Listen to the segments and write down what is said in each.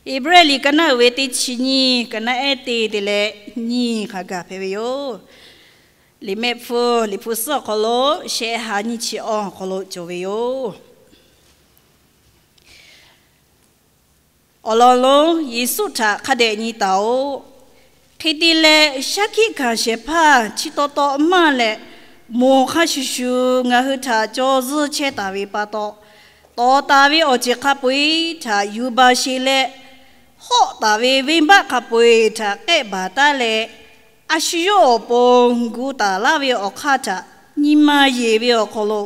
Heˍbrehˇ liꞈ ka naˉ uiˍ ve teˇ chi nyiˇ, ka naˉ ehˉ te te leh nyiˇ hk'a gaˬ hpehꞈ ve yoˬ. Liꞈ mehˆ hpu, Liꞈ hpu suhˉ awˬ hk'aw lo shehˆ ha nyiˇ chi awˬ awˬ hk'aw lo cawˬ ve yoˬ. Awˬ lawn lonˉ Yeˍsuˆ htaꞈ hk'a dehꞈ nyi taˍ-oꞈ. Hk'e te leh, shaˉ hkiˆ hkanˍ shehˍ hpaˇ chi taw taw maˇ leh, moˬ hk'a shuˍ shuˍ ngaˬ hui htaꞈ caw zuhˇ chehˇ taˍ ve pa taw, tawˍ taˍ ve awˬ ceuˬ hk'a peu-eˬ htaꞈ yuˬ baˬ sheˍ leh, hawˆ taˍ ve venˇbaˆ hk'a peu-eˬ htaꞈ k'ehˆ baˬ taˉ leh, a shu yawˇ awˬ pon gu taˍ laˇ ve awˬ hk'aˇ htaꞈ nyi ma yeˬ ve awˬ hk'aw lo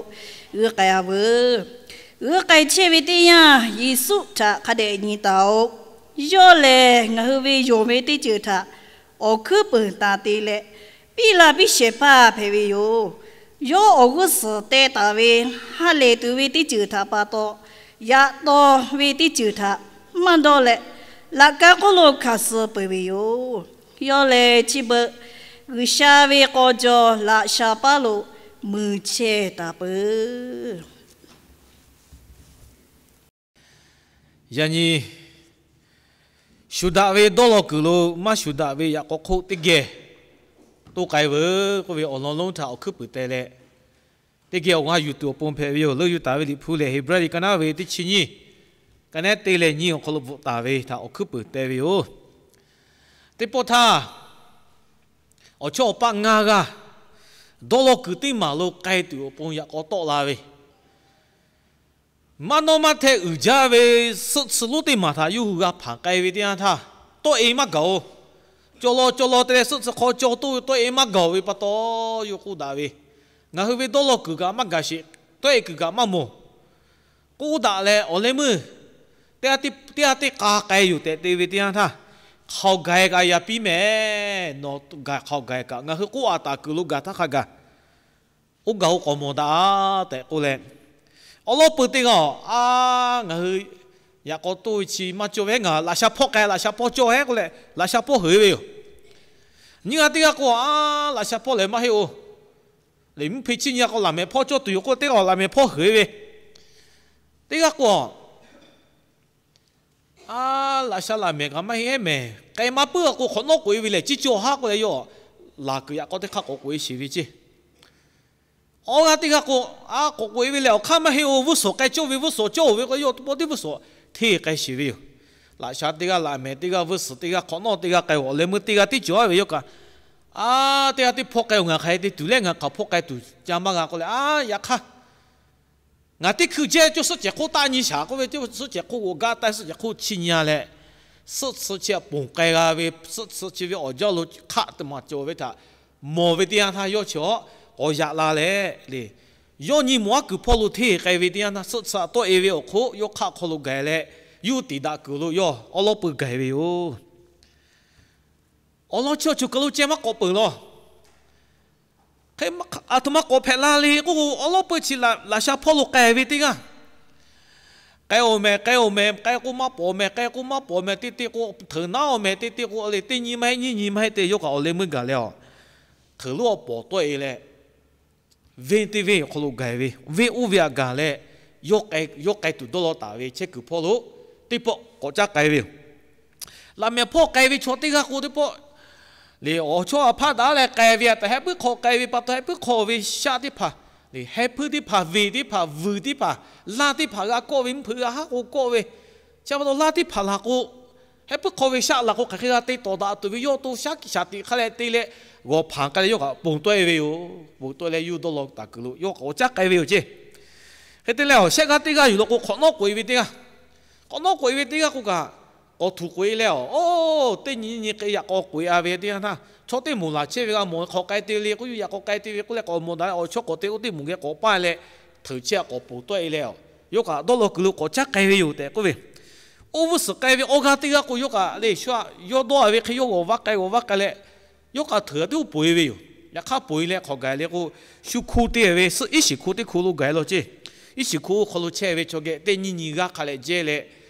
g'uiˇ k'ai-a veuˬ. G'uiˇ k'ai chehˇ ve teˇ yanˇ, Yeˍsuˆ htaꞈ hk'a dehꞈ nyi taˍ-oꞈ. Yawˇ lehˬ, ngaˬ hui ve yonˍ ve teˇ ceuˬ htaꞈ awˬ hkuiˉ peunˍ taˍ te leh, piˇ la piˇ shehˍ hpaˇ hpehꞈ ve yoˬ. Yawˇ awˬ g'uˇ suhˍ teh taˍ ve ha lehˬ tuˬ ve teˇ ceuˬ htaꞈ pa taw, yaꞈ taw ve teˇ ceuˬ htaꞈ maˇ dawˇ leh, laꞈ ka hk'oˆ lo hkanˍ suh peuˬ ve yoˬ. Yawˇ lehˬ, chi beuꞈ G'uiˬsha ve k'aw jaw laꞈ sha paˉ lo mui chehˇ taˍ peuˬ. Yaꞈ nyi shuˍ daꞈ ve dawˇ law kuiˬ lo maˇ shuˍ daꞈ ve yaꞈ k'aw hk'oˆ teˇ geh toˇ k'ai veuˬ k'oˆ ve awˬ lawn lonˉ htaꞈ awˬ hkuiˉ peunˍ teh leh, teˇ geh awˬ g'a yuˬ tuˬ awˬ pon hpehꞈ ve yoˬ. Leuˆ yuˬ taˍ ve Liꞈ hpu lehˬ, Heˍbrehˇ liꞈ ka naˉ ve teˇ chi nyiˇ, ka naˉ te leh nyiˇ awˬ hk'aw lo bvuhꞈ taˍ ve htaꞈ awˬ hkuiˉ peunˍ teh ve yoˬ. Teˇ pawˆ htaˇ, awˬ chawˇ awˬ paˆ ngaˇ g'aˇ dawˇ law kuiˬ teˇ maˬ lo k'ai tuˬ awˬ pon yaꞈ k'aw tawˆ la ve, maˇ nawˉ maˇ hteh uiˍ jaˇ ve suhˆ tsuhˇ lonˉ teˇ maˬ htaꞈ yawˇ hui g'a hpanˍ k'ai ve teˇ yanˇ htaˇ, tawˆ-e maˇ gaˬ-oˬ. Cawˬ law cawˬ law te leh suhˆ tsuhˇ hk'aw cawˬ toˆ ve tawˆ-e maˇ gaˬ-oˬ ve pa taw, yawˇ k'oˆ daꞈ ve, Ngaˬ hui ve dawˇ law kuiˬ kaꞈ maˇ gaˬ sheˍ, tawˆ-e kuiˬ kaꞈ maˇ mawˬ. K'oˆ daꞈ leh, Awˬ leh meuˇ, teˇ g'aˇ teˇ k'a k'ai yoˬ tehꞈ te ve teˇ yanˇ htaˇ, hk'aoˍ gaiˬ kaꞈ yaꞈ piˇ mehˍ. Nawˬ gaˬ hk'aoˍ gaiˬ kaꞈ ngaˬ hui k'oˆ-a taˍ kuiˬ lo gaˬ htaˇ hk'a gaˬ, oˇ gaˬ-oˬ k'awꞈ mawˬ daꞈ tehꞈ k'oˆ leh, awˉ lawˉ peuˬ teˇ g'aˇ-oˬ, a, ngaˬ hui yaꞈ k'aw toˆ ve chi maˇ cawˇ ve, ngaˬ laꞈ sha hpawˇ k'ai, laꞈ sha hpawˇ cawˇ hehˉ k'oˆ leh, laꞈ sha hpawˇ heuˬ-e ve yoˬ. Nyiˇ g'aˇ teˇ g'aˇ k'o, a, laꞈ sha hpawˇ lehˬ maˇ heˆ-oˬ. Liꞈ mvuhˇ hpe chi nyi-a k'o, laꞈ mehˍ hpawˇ cawˇ tuˬ yoˬ k'oˆ, teˇ g'aˇ laꞈ mehˍ hpawˇ heuˬ-e ve. Teˇ g'aˇ k'o, a, laꞈ sha laꞈ mehˍ kaꞈ maˇ heˆ mehˍ, k'ai maˇ puiˉ-a k'o, hk'awꞈ nawˉ k'oꞈ-e ve lehˬ, ciˉ cawˇ haˉ k'oˆ leh, yawˇ laˬ kuiˬ yaꞈ k'aw teˇ hk'aˇ k'awꞈ k'oꞈ-e sheˍ ve ceˇ. Awˬ g'aˇ teˇ g'aˇ k'o, a, k'awꞈ k'oꞈ-e ve lehˬ, awˬ hk'aˇ maˇ heˆ-oˬ, vuˇ suhˍ k'ai cawˇ ve, vuˇ suhˍ cawˇ-oˬ ve k'o, yawˇ teˇ pawˆ tiˉ vuˇ suhˍ hteˇ k'ai sheˍ ve yoˬ. Laꞈ sha teˇ g'aˇ laꞈ mehˍ teˇ g'aˇ vuˇ suhˍ teˇ g'aˇ hk'awꞈ nawˉ teˇ g'aˇ k'ai-oˬ, awˬ leh meuˇ teˇ g'aˇ tiˉ cawˬ-a ve yawˇ kaꞈ, a, teˇ g'aˇ teˇ hpawˇ k'ai-oˬ, ngaˬ hk'aˬ hk'e te tuˬ leh ngaˬ hk'aˬ hpawˇ k'ai tuˬ ca maˇ g'a k'oˆ leh, a, yaꞈ hk'aˇ ngaˬ teˇ hkui jehˇ cawˇ suhˆ cehˬ hk'oˆ taˆ nyi shaˍ k'oˆ ve, suhˆ cehˬ hk'oˆ g'aˇ taˇ suhˆ cehˬ hk'oˆ chi nyi-a leh, suhˆ tsuhˇ chi ponˬ k'ai g'a ve, suhˆ tsuhˇ chi ve awˬ jaˇ lo hk'aˆ teˇ maˬ cawˬ ve htaꞈ mawˬ ve teˇ yanˇ htaˇ, yawˇ chi awˬ k'awꞈ yaꞈ la leh, le, yawˇ nyi mawˬ aˉ kuiˬ hpawˇ lo hteˇ k'ai ve teˇ yanˇ htaˇ, suhˆ tsuhˇ tawˆ-e ve awˬ hk'oˆ yawˇ hk'aˆ hk'aw lo gaˬ leh, yawˇ tiˍ daꞈ kuiˬ lo yawˇ awˉ lawˉ peuˬ gaˬ ve yoˬ. Awˬ lawn chi awˬ ceuˬ kaˬ lo ceh maˇ k'awꞈ peuˬ lawˬ. Hk'e, aˬ htoꞈ ma k'awꞈ hpehꞈ la le k'oˆ k'o, awˉ lawˉ peuˬ chi laꞈ sha hpawˇ lo k'ai ve teˇ g'aˇ, k'ai-oˬ mehˍ, k'ai-oˬ mehˍ, k'ai k'o maˇ pawˍ mehˍ, k'ai k'o maˇ pawˍ mehˍ, te te k'o hteuꞈ naˉ-oˬ mehˍ, te te k'o le, teˇ nyi maˇ heˆ, nyiˇ nyi maˇ heˆ te, yawˇ kaꞈ awˬ leh meuˇ gaˬ leh, a, hteuꞈ lonˉ awˬ pawˍ tawˆ-e leh, venˇ teˇ venˇ awˬ hk'aw lo gaˬ ve, venˇ oˇ ve htaꞈ gaˬ leh, yawˇ k'ai tuˬ dawˇ law taˍ ve chehˇ kuiˬ hpawˇ lo teˇ pawˆ k'awꞈ caˉ k'ai ve yoˬ. Laꞈ mehˍ hpawˇ k'ai ve chaw teˇ g'aˇ k'o, teˇ pawˆ le, awˬ chawˇ a hpaˇ daꞈ leh k'ai ve, a htaꞈ heh puiˉ hk'aw k'ai ve pa taw, heh puiˉ hk'aw ve shaˆ teˇ hpaˍ le, heh puiˉ teˇ hpaˍ, venˇ teˇ hpaˍ, vuiˬ teˇ hpaˍ, laˇ teˇ hpaˍ g'a kawˆ ve, mvuhˇ hpeuꞈ g'a haˉ k'o kawˆ ve, chi pa taw laˇ teˇ hpaˍ laˬ k'o, heh puiˉ hk'aw ve shaˆ laˬ k'o, hk'aˬ hk'e g'a te tawˍ daꞈ tuˬ ve, yawˇ to shaˉ hkiˆ shaˍ tiꞈ hk'a leh te leh, g'awˬ hpanˍ k'ai leh yawˇ kaꞈ ponˬ tawˆ-e ve yoˬ. Ponˬ tawˆ-e leh yawˇ dawˇ law taˍ kuiˬ lo yawˇ k'awꞈ caˉ k'ai ve yoˬ ceˇ. Hk'e te leh, a, shehˆ g'aˇ teˇ g'aˇ yuˬ law k'o, hk'awꞈ nawˉ k'oꞈ-e ve teˇ g'aˇ, hk'awꞈ nawˉ k'oꞈ-e ve teˇ g'aˇ k'o kaꞈ, k'awꞈ htuꞈ k'oꞈ-e leh, a, oˇ, teˇ nyi nyi hk'e yaꞈ k'aw k'oꞈ-e-a ve teˇ yanˇ htaˇ, chaw teˇ moˍ laˬ chehˇ ve g'a mawˬ, hk'aw k'ai te le k'oˆ, yawˇ yaꞈ k'aw k'ai te ve k'oˆ leh k'awꞈ mawˬ daꞈ leh, awˬ chawˇ k'awꞈ te, oˇ teˇ moˍ geh k'awꞈ paˇ leh, hteuꞈ chehˇ k'awꞈ ponˬ tawˆ-e leh, a, yawˇ kaꞈ dawˇ law kuiˬ lo k'awꞈ caˉ k'ai ve yoˬ tehꞈ k'oˆ ve. Oˇ vuˇ suhˍ k'ai ve awˬ g'aˇ teˇ g'aˇ k'o, yawˇ kaꞈ le shu-a, yawˇ dawˇ-a ve hk'e yawˇ g'awˬ vaˇ k'ai, g'awˬ vaˇ k'ai leh, yawˇ kaꞈ hteuꞈ teˇ oˇ ponˬ-e ve yoˬ. Yaꞈ hk'aˇ ponˬ-e leh hk'awꞈ gaˬ le k'o, shu hko te ve, iˉ shiˍ hko teˇ hko lo gaˬ-e law ceˇ. Iˉ shiˍ hko hk'aw lo chehˇ ve chaw geh teˇ nyi nyi g'aˇ hk'a leh jehˇ leh,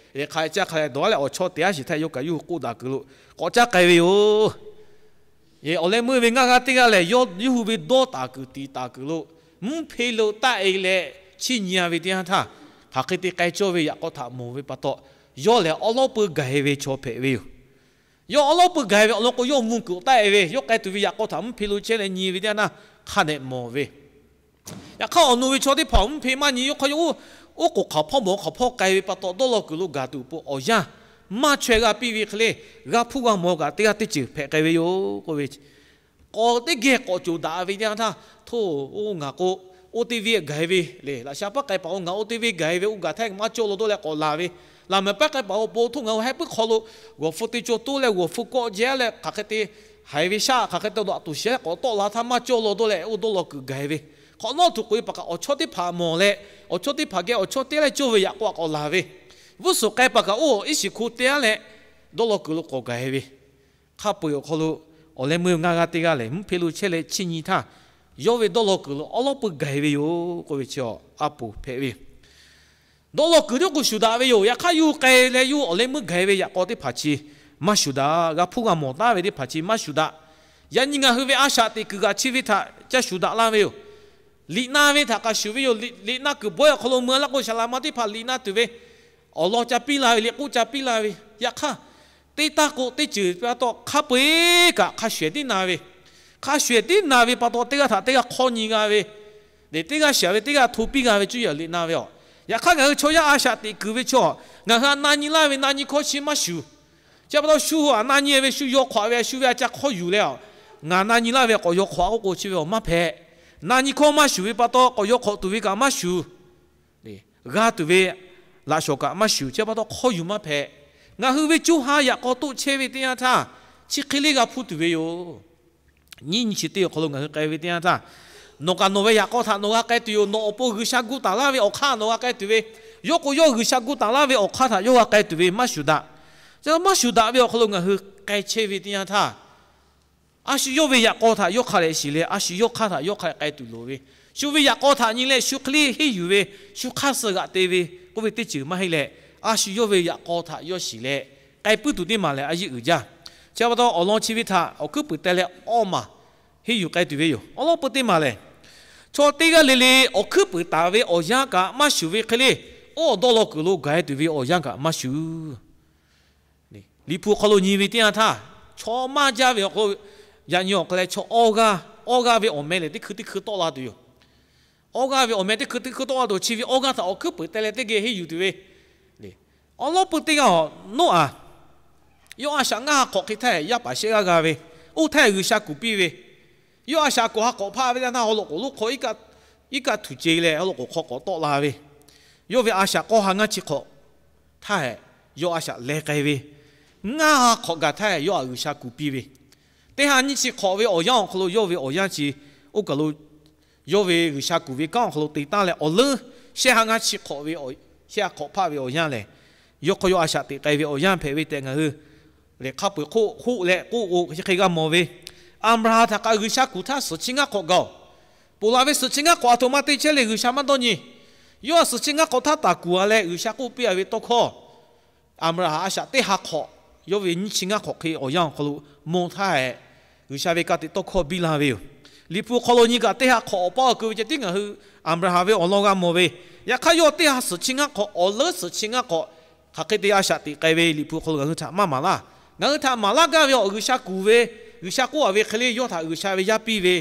hk'a leh caˇ hk'a leh dawˬ-a leh, awˬ chawˇ te aˉ shiˍ htaˇ yawˇ kaꞈ yawˇ hui k'oˆ daꞈ kuiˬ lo k'awꞈ caˉ k'ai ve yoˬ. Awˬ leh meuˇ ve ngaˇ g'aˇ teˇ g'aˇ lehˬ, yawˇ hui ve dawˇ taˍ kuiˬ tiˍ taˍ kuiˬ lo mvuhˇ hpe lo taˆ-e leh chiˇ nyi-a ve teˇ yanˇ htaˇ, hk'aˬ hk'e te k'ai cawˇ ve yaꞈ k'aw htaꞈ mawˬ ve pa taw, yawˇ lehˬ awˉ lawˉ peuˇ gaˬ-e ve chaw hpehꞈ ve yoˬ. Yawˇ awˉ lawˉ peuˇ gaˬ-e ve awˬ lawn k'o, yawˇ mvuhˇ kuiˬ taˆ-e ve, yawˇ k'ai tuˬ ve yaꞈ k'aw htaꞈ mvuhˇ hpe lo chehˇ leh nyi ve teˇ yanˇ htaˇ hk'a dehꞈ mawˬ ve. Yaꞈ hk'aˇ awˬ nu ve chaw teˇ hpaˍ mvuhˇ hpe maˇ nyi, yawˇ hk'aˇ yawˇ oˉ k'oˍ hk'aˬ hpawˇ mawˬ hk'aˬ hpawˇ k'ai ve pa taw, dawˇ law kuiˬ lo gaˬ tuˬ peuˬ awˬ yanˇ maˇ chaweh g'a piˇ ve hk'e le, g'a hpuˇ g'a mawˬ kaꞈ teˇ g'aˇ teˇ ceuˬ hpehꞈ k'ai ve yoˬ k'oˆ ve. K'awꞈ teˇ geh k'awꞈ coˬ daꞈ ve teˇ yanˇ htaˇ, hto, oˇ ngaˬ k'o, oˇ teˇ venˇ gaˬ-e ve le, laꞈ sha paˉ k'ai paˍ k'o, ngaˬ oˇ teˇ venˇ gaˬ-e ve, oˇ gaˬ htaˇ maˇ cawˇ law dawˇ leh k'awꞈ laˬ ve, laꞈ mehˍ paˉ k'ai paˍ k'o, po hto ngaˬ hui heh puiˉ hk'aw lo g'awˬ hpu te caw toˇ leh g'awˬ hpu kawˆ jehˇ leh hk'aˬ hk'e te haiˬ ve shaˆ hk'aˬ hk'e te daꞈ tuˬ shiˍ k'awꞈ tawˆ la htaˇ maˇ cawˇ law dawˇ leh oˇ dawˇ law kuiˬ gaˬ-e ve, hk'awꞈ nawˉ tuˬ k'oꞈ e paˍ kaꞈ awˬ chawˇ teˇ hpaˍ mawˬ leh, awˬ chawˇ teˇ hpaˍ geh awˬ chawˇ teˇ leh cawˇ ve yaꞈ k'aw k'awꞈ laˬ ve, vuiˇ suhˍ k'ai paˍ kaꞈ oˇ iˉ shiˍ hko te-a leh dawˇ law kuiˬ lo k'awꞈ gaˬ-e ve, hk'a peu-eˬ awˬ hk'aw lo awˬ leh meuˇ ngaˇ g'aˇ teˇ g'aˇ lehˬ mvuhˇ hpe lo chehˇ leh chiˇ nyi htaˇ, yawˇ ve dawˇ law kuiˬ lo awˉ lawˉ peuˇ gaˬ-e ve yoˬ k'oˆ ve chi a poˍ hpehꞈ ve yoˬ. Dawˇ law kuiˬ tiˉ k'o shuˍ daꞈ ve yoˬ. Yaꞈ hk'aˇ yawˇ k'ai leh yawˇ awˬ leh meuˇ gaˬ-e ve yaꞈ k'aw teˇ hpaˍ chi maˇ shuˍ daꞈ. G'a hpuˇ g'a mawˬ taˉ ve teˇ hpaˍ chi maˇ shuˍ daꞈ. Yaꞈ nyi ngaˬ hui ve a shaꞈ teꞈ kuiˬ kaꞈ chi ve htaꞈ ca shuˍ daꞈ laˇ ve yoˬ. Liꞈ na ve htaꞈ k'aꞈ shuˍ ve yoˬ. Liꞈ na kuiˬ bawehˇ awˬ hk'aw lo mui-a laˇ k'o, saˍ laꞈ ma teˇ hpaˍ liꞈ na tuˬ ve awˬ lawn ca piˇ la ve, liꞈ k'oˆ ca piˇ la ve. Yaꞈ hk'aˇ, teˇ taˇ k'o teˇ ceuˬ pa taw hk'a peu-eˬ kaꞈ hk'a shuˍ ehˍ tiˉ na ve, hk'a shuˍ ehˍ tiˉ na ve pa taw teˇ g'aˇ htaꞈ teˇ g'aˇ hk'awˇ nyi g'a ve, teꞈ teˇ g'aˇ shiˍ ve teˇ g'aˇ hto piˇ g'a ve cuˇ yiˍ liꞈ na ve yoˬ. Yaꞈ hk'aˇ ngaˬ hui chaw yaˇ a shaꞈ teꞈ kuiˬ ve chaw, ngaˬ hui htaꞈ na nyi laˇ ve na nyi hkawˇ chi maˇ shuˍ. Chi pa taw shu aꞈ na nyi ve shu yaw hk'awꞈ ve, shu ve a ca hk'awˇ yuˬ leh, ngaˬ na nyi laˇ ve k'awꞈ yaw hk'awꞈ k'oˆ k'o chi ve awˬ maˇ hpehꞈ. Na nyi hkawˇ maˇ shuˍ ve pa taw k'awꞈ yaw hk'awꞈ tuˬ ve kaꞈ maˇ shuˍ. G'a tuˬ ve laꞈ shawˍ kaꞈ maˇ shuˍ. Chi pa taw hk'awˇ yuˬ maˇ hpehꞈ. Ngaˬ hui ve co ha yaꞈ k'aw toˆ chehˇ ve teˇ yanˇ htaˇ, chi hk'e le g'a hpuˇ tuˬ ve yoˬ. Nyiˇ nyi chi teˇ awˬ hk'aw lo ngaˬ hui k'ai ve teˇ yanˇ htaˇ, nawˬ kaꞈ nawˬ ve yaꞈ k'aw htaꞈ nawˬ g'a k'ai tuˬ yoˬ. Nawˬ awˬ pon G'uiˬsha gu taˍ laˇ ve awˬ hk'aˇ nawˬ g'a k'ai tuˬ ve, yawˇ k'o yawˇ G'uiˬsha gu taˍ laˇ ve awˬ hk'aˇ htaꞈ yawˇ g'a k'ai tuˬ ve maˇ shuˍ daꞈ. Chi maˇ shuˍ daꞈ ve awˬ hk'aw lo ngaˬ hui k'ai chehˇ ve teˇ yanˇ htaˇ, a shu yawˇ ve yaꞈ k'aw htaꞈ yawˇ hk'a dehꞈ shiˍ leh, a shu yawˇ hk'aˇ htaꞈ yawˇ hk'a dehꞈ k'ai tuˬ loˍ ve, shu ve yaꞈ k'aw htaꞈ nyi leh shu hk'e le henˇ yuˬ ve, shu hk'aˇ suh g'aꞈ te ve k'oˆ ve teˇ ceuˬ maˇ heˆ leh, a shu yawˇ ve yaꞈ k'aw htaꞈ yawˇ shiˍ leh k'ai puiˉ tuˬ teˇ maˬ lehˬ a yeˇ uiˍ jaˇ. Chi pa taw awˬ lawn chi ve htaꞈ awˬ hkuiˉ puiˍ teh leh awˇ maˬ henˇ yuˬ k'ai tuˬ ve yoˬ. Awˬ lawn peu teˇ maˬ lehˬ, chaw teˇ g'aˇ le le awˬ hkuiˉ puiˍ taˍ ve awˬ yanˇ kaꞈ maˇ shuˍ ve hk'e le, oˇ dawˇ law kuiˬ lo gaˬ-e tuˬ ve awˬ yanˇ kaꞈ maˇ shuˍ. Liꞈ hpu hk'aw lo nyi ve teˇ yanˇ htaˇ, chaw maˇ jaˇ ve awˬ hk'aw lo, yaꞈ nyi awˬ hk'aw leh chaw awˇ g'aˇ, awˇ g'aˇ ve awˬ meh lehˬ teˇ hkui teˇ hkui tawˆ la tuˬ yoˬ. Awˇ g'aˇ ve awˬ meh teˇ hkui teˇ hkui tawˆ la tuˬ, chi ve awˇ g'aˇ htaꞈ awˬ hkuiˉ puiˍ teh leh teˇ geh henˇ yuˬ tuˬ ve, awˬ lawn peu teˇ g'aˇ Noˉaꞈ, yawˇ a shaꞈ ngaˇ ha hk'awꞈ hk'e htaˇ yaˇ paˍ shehˆ g'aˇ g'a ve, oˇ htaˇ G'uiˬsha kuˬ piˇ ve, yawˇ a shaꞈ k'awꞈ ha hk'awꞈ hpaˆ ve teˇ yanˇ htaˇ haw loꞈ k'oˍ lonˉ hk'aw iˉ kaˆ tuˬ ce leh haw loꞈ k'oˍ hk'aw k'awꞈ tawˆ la ve, yawˇ ve a shaꞈ k'awˇ ha ngaˇ chi hk'awꞈ htaˇ, yawˇ a shaꞈ leh k'ai ve, ngaˇ ha hk'awꞈ gaˬ htaˇ yawˇ htaꞈ G'uiˬsha kuˬ piˇ ve, teˇ ha nyiˇ chi hk'awꞈ ve awˬ yanˇ awˬ hk'aw lo yawˇ ve awˬ yanˇ chi, oˇ kaˬ lo yawˇ ve G'uiˬsha kuˬ ve kanˉ awˬ hk'aw lo te taˉ leh awˬ leuˉ shehˆ ha ngaˇ chi hk'awꞈ ve, shehˆ ha hk'awꞈ hpaˆ ve awˬ yanˇ lehˬ, yawˇ hk'aw yawˇ a shaꞈ teꞈ k'ai ve awˬ yanˇ hpehꞈ ve tehꞈ ngaˬ hui lehˬ hk'a peu-eˬ hk'oˆ hoˆ leh k'oˆ k'o chi hk'e g'a mawˬ ve, Aˍbraˍhanˍ htaꞈ kaꞈ G'uiˬsha kuˬ htaˇ suhˍ chi ngaˇ hk'awꞈ gaˬ-oˬ. Ponˬ laˬ ve suhˍ chi ngaˇ hk'awꞈ a htoꞈ ma te chehˇ le G'uiˬsha maˇ dawˇ nyi. Yawˇ htaꞈ suhˍ chi ngaˇ hk'awꞈ htaˇ taˍ kuˬ-a leh G'uiˬsha k'oˆ piˇ-a ve tawˇ hkawˇ, Aˍbraˍhanˍ a shaꞈ teˇ ha hk'awꞈ, yawˇ ve nyiˇ chi ngaˇ hk'awꞈ hk'e awˬ yanˇ awˬ hk'aw lo mawˬ htaˇ, G'uiˬsha ve ka tiꞈ tawˇ hkawˇ biˇ la ve yoˬ. Liꞈ hpu hk'aw lo nyi kaꞈ teˇ ha hk'awꞈ awˬ paˇ awˬ keu ve ceh tiˉ ngaˬ hui Aˍbraˍhanˍ ve awˬ lawn g'a mawˬ ve, yaꞈ hk'aˇ yawˇ teˇ ha suhˍ chi ngaˇ hk'awꞈ awˬ leuˉ suhˍ chi ngaˇ hk'awꞈ hk'aˬ hk'e te a shaꞈ teꞈ k'ai ve Liꞈ hpu hk'aw lo ngaˬ hui htaꞈ maˇ maˍ laˇ. Ngaˬ hui htaꞈ maˍ laˇ gaˇ ve awˬ G'uiˬsha kuˬ ve, G'uiˬsha k'oˆ-a ve hk'e le yawˇ htaꞈ G'uiˬsha ve yaˇ piˇ ve,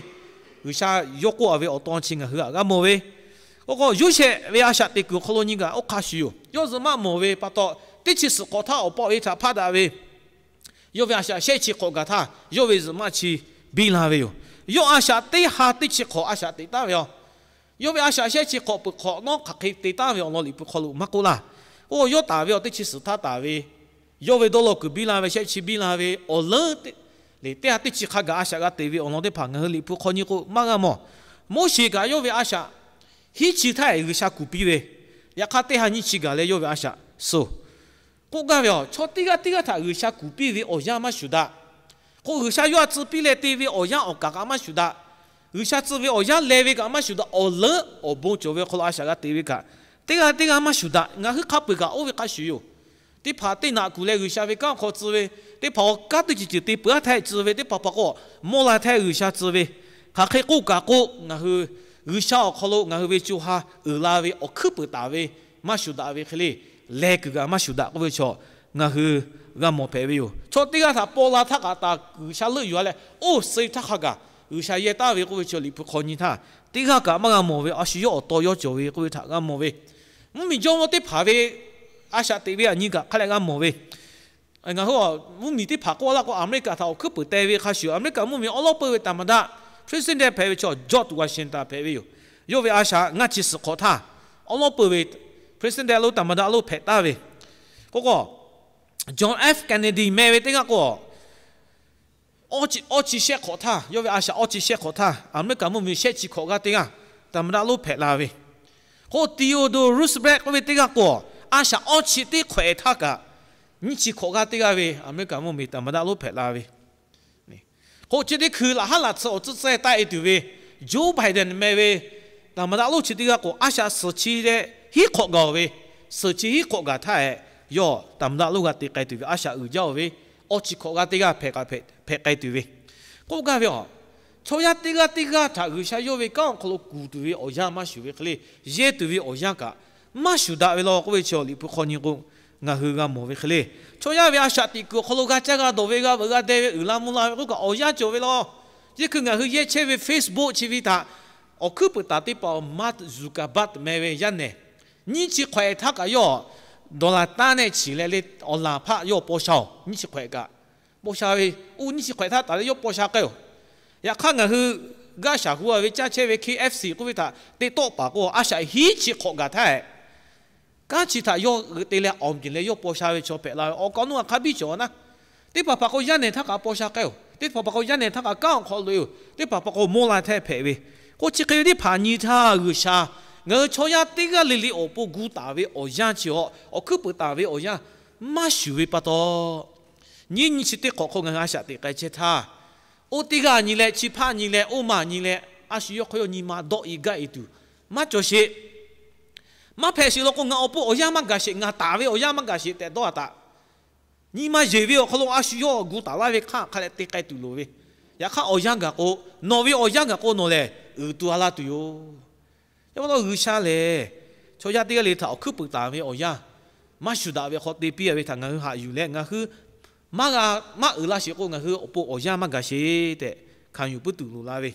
G'uiˬsha yawˇ k'oˆ-a ve awˬ tawn chi ngaˬ hui htaꞈ g'a mawˬ ve, k'o k'o Yoˇsehꞈ ve a shaꞈ teꞈ kuiˬ awˬ hk'aw lo nyi kaꞈ oˇ hk'a shuˍ yoˬ. Yawˇ zuhꞈ maˆ mawˬ ve pa taw, teˇ chi suhˍ hk'awꞈ htaˇ awˬ pa awˬ e htaꞈ hpaˆ daꞈ ve, yawˇ ve a shaꞈ shehˆ chi hk'awꞈ gaˬ htaˇ yawˇ ve zuhꞈ maˆ chi biˇ la ve yoˬ. Yawˇ a shaꞈ teˇ ha teˇ chi hk'awꞈ a shaꞈ teꞈ taˍ ve yoˬ. Yawˇ ve a shaꞈ shehˆ chi hk'awꞈ peuˬ hk'awꞈ nawˉ hk'aˬ hk'e te taˍ ve awˬ lawn Liꞈ hpu hk'aw lo maˇ k'oˆ laˇ. Oˇ yawˇ taˍ ve awˬ teˇ chi suhˍ htaˇ taˍ ve, yawˇ ve dawˇ law kuiˬ biˇ la ve shehˆ chi biˇ la ve awˬ leuˉ teˇ, lehˬ teˇ ha teˇ chi hk'a gaˬ a shaꞈ g'a te ve awˬ lawn teˇ hpaˍ ngaˬ hui Liꞈ hpu hk'aw nyi k'o maˇ g'a mawˬ. Moˉseˍ kaꞈ yawˇ ve a shaꞈ hiˉ chi htaˇ G'uiˬsha kuˬ piˇ ve, yaꞈ hk'aˇ teˇ ha nyiˇ chi gaˬ leh yawˇ ve a shaꞈ suh k'oˆ gaˇ ve yoˬ. Chaw teˇ g'aˇ teˇ g'aˇ htaꞈ G'uiˬsha kuˬ piˇ ve awˬ yanˇ maˇ shuˍ daꞈ. K'o G'uiˬsha yawˇ htaꞈ tcuh piˇ leh te ve awˬ yanˇ awˬ kaˍ kaꞈ maˇ shuˍ daꞈ. G'uiˬsha tcuh ve awˬ yanˇ leh ve kaꞈ maˇ shuˍ daꞈ. Awˬ leuˉ awˬ bon cawˬ ve awˬ hk'aw lo a shaꞈ g'a te ve kaꞈ, teˇ g'aˇ teˇ g'aˇ maˇ shuˍ daꞈ. Ngaˬ hui hk'a peu-eˬ kaꞈ oˇ ve hk'a shuˍ yoˬ. Teˇ hpaˍ teˇ naꞈ kuˬ leh G'uiˬsha ve kanˉ awˬ hk'aw tcuh ve, teˇ hpaˍ awˬ kanˉ teˇ ceuˬ ceuˬ te peuˬ-a htaˇ tcuh ve, teˇ hpaˍ hpaˍ k'o mawˇ la htaˇ G'uiˬsha tcuh ve, hk'aˬ hk'e k'oˆ kaꞈ k'o ngaˬ hui G'uiˬsha awˬ hk'aw lo ngaˬ hui ve co ha uiˍ la ve awˬ hkuiˉ peuˬ taˍ ve maˇ shuˍ daꞈ ve hk'e le, leh kuiˬ kaꞈ maˇ shuˍ daꞈ k'oˆ ve chaw ngaˬ hui g'a mawˬ hpehꞈ ve yoˬ. Chaw teˇ g'aˇ htaꞈ paw la htaˇ kaꞈ taˍ G'uiˬsha leuˆ yuˬ a leh, oˇ suh htaˇ hk'a gaˬ G'uiˬsha yehˇ taˍ ve k'oˆ ve chaw Liꞈ hpu hk'aw nyi htaˇ, teˇ g'aˇ kaꞈ maˇ g'a mawˬ ve, a shu yawˇ awˬ taw yawˇ cawˬ ve k'oˆ ve htaꞈ g'a mawˬ ve. Mvuhˇmiˬ jawˇmawˇ teˇ hpaˍ ve a shaꞈ teꞈ ve aꞈ nyi kaꞈ hk'a leh g'a mawˬ ve. Ngaˬ hui mvuhˇmiˬ teˇ hpaˍ k'oˆ laˇ k'o, America htaꞈ awˬ hkuiˉ peuˍ teh ve hk'a shuˍ, America mvuhˇmiˬ awˉ lawˉ peuˇ ve သမ္မတ president hpehꞈ ve chaw George Washington hpehꞈ ve yoˬ. Yawˇ ve a shaꞈ ngaˇ chi suhˍ hk'awꞈ htaˇ, awˉ lawˉ peuˇ ve president lo သမ္မတ lo hpehꞈ taˍ ve. K'o k'o, John F Kennedy meh ve teˇ g'aˇ k'o, awˇ chi shehˆ hk'awꞈ htaˇ, yawˇ ve a shaꞈ awˇ chi shehˆ hk'awꞈ htaˇ, America mvuhˇmiˬ shehˆ chi hk'awꞈ g'aˇ teˇ g'aˇ သမ္မတ lo hpehꞈ la ve. K'o Theodore Roosevelt k'oˆ ve teˇ g'aˇ k'o, a shaꞈ awˇ chi teˇ hk'awꞈ ehˍ htaˇ kaꞈ, nyiˇ chi hk'awꞈ g'aˇ teˇ g'aˇ ve America mvuhˇmiˬ သမ္မတ lo hpehꞈ la ve. K'o chi teˇ hkui laꞈ haˉ laꞈ tsuhˇ awˬ tcuhˇ tcuhˇ taˆ e tuˬ ve Joe Biden meh ve သမ္မတ lo chi teˇ g'aˇ k'o, a shaꞈ suhˍ chi leh hiˉ hk'awꞈ gaˬ ve, suhˍ chi hiˉ hk'awꞈ gaˬ htaˇ ehˍ, yawˇ သမ္မတ lo g'a te k'ai tuˬ ve a shaꞈ uiˍ jaˇ oˬ ve, awˇ chi hk'awꞈ g'aˇ teˇ g'aˇ hpehꞈ kaꞈ hpehꞈ k'ai tuˬ ve. K'oˆ gaˇ ve a, chaw yaˇ teˇ g'aˇ teˇ g'aˇ htaꞈ G'uiˬsha yawˇ ve kanˉ awˬ hk'aw lo kuˬ tuˬ ve awˬ yanˇ maˇ shuˍ ve hk'e le, yehˇ tuˬ ve awˬ yanˇ kaꞈ maˇ shuˍ daꞈ ve law k'oˆ ve chi Liꞈ hpu hk'aw nyi k'o, ngaˬ hui g'a mawˬ ve hk'e le. Chaw yaˇ ve a shaꞈ teꞈ kuiˬ awˬ hk'aw lo g'a caˇ g'a dawˬ ve, g'a veuꞈ g'a deh ve, uiˍ la mvuh la ve k'oˆ kaꞈ awˬ yanˇ cawˬ ve law. Yeˇ hkui ngaˬ hui yehˇ chehˇ ve Facebook chi ve htaꞈ awˬ hkuiˉ peuˍ taˍ teˇ hpaˍ Mark Zuckerberg meh ve yaˇ nehˬ, nyiˇ chi hk'awꞈ ehˍ htaˇ kaꞈ yawˇ dollar tanˉ nehˆ chi leh le, awˬ laˬ hpaˆ yawˇ paw sha oˬ. Nyiˇ chi hk'awꞈ ehˍ kaꞈ paw sha ve, oˇ nyiˇ chi hk'awꞈ ehˍ htaˇ taˍ leh yawˇ paw sha k'ai oˬ. Yaꞈ hk'aˇ ngaˬ hui g'aˇ shaˍ hu a ve caˇ chehˇ ve K F C k'oˆ ve htaꞈ te tawˆ paˍ k'o, a shaꞈ hiˉ chi hk'awꞈ gaˬ htaˇ ehˍ, kanˉ chi htaꞈ yawˇ g'euꞈ te leh awˬ meˍ leh yawˇ paw sha ve chaw hpehꞈ la ve. Awˬ kaꞈ awˬ nuˇ a hk'a biˇ cawˬ a naˉ, teˇ hpaˍ hpaˍ k'o yaˇ nehˬ htaˇ kaꞈ paw sha k'ai oˬ. Teˇ hpaˍ hpaˍ k'o yaˇ nehˬ htaˇ kaꞈ kanˉ awˬ hk'aw lo e oˬ. Teˇ hpaˍ hpaˍ k'o mawˇ la hteh hpehꞈ ve. K'o chi hk'e ve teˇ hpaˍ nyi htaˇ G'uiˬsha ngaˬ hui chaw yaˇ teˇ g'aˇ le le awˬ pon gu taˍ ve awˬ yanˇ chi awˬ, awˬ hkuiˉ peuˍ taˍ ve awˬ yanˇ maˇ shuˍ ve pa taw, nyiˇ nyi chi teˇ hk'awꞈ hk'aw ngaˬ hui a shaꞈ teꞈ k'ai chehˇ htaˇ, oˇ teˇ g'aˇ nyi leh, chi hpaˇ nyi leh, oˇ ma nyi leh, a shu yawˇ hk'aw yawˇ nyi ma dawˆ e gaˇ e tuˬ maˇ cawˬ sheˍ. Maˇ hpehꞈ sheˍ law k'o, ngaˬ awˬ pon awˬ yanˇ maˇ gaˬ sheˍ, ngaˬ taˍ ve awˬ yanˇ maˇ gaˬ sheˍ tehꞈ dawˇ a taˍ. Nyi ma yeˬ ve awˬ hk'aw lo a shu yawˇ gu taˍ laˇ ve hk'aˇ hk'a leh te k'ai tuˬ loˍ ve. Yaꞈ hk'aˇ awˬ yanˇ gaˬ k'o, nawˬ ve awˬ yanˇ gaˬ k'o nawˬ lehˬ uiˍ tuˬ a la tuˬ yoˬ. Yaꞈ hk'aˇ G'uiˬsha lehˬ, chaw yaˇ teˇ g'aˇ le htaꞈ awˬ hkuiˉ peuˍ taˍ ve awˬ yanˇ maˇ shuˍ daꞈ ve hk'aw te piˇ a ve htaꞈ ngaˬ hui haꞈ yuˬ leh, ngaˬ hui maˇ g'a, maˇ uiˍ la sheˍ k'o, ngaˬ hui awˬ pon awˬ yanˇ maˇ gaˬ sheˍ tehꞈ hkanˍ yuˬ puiˉ tuˬ loˍ la ve.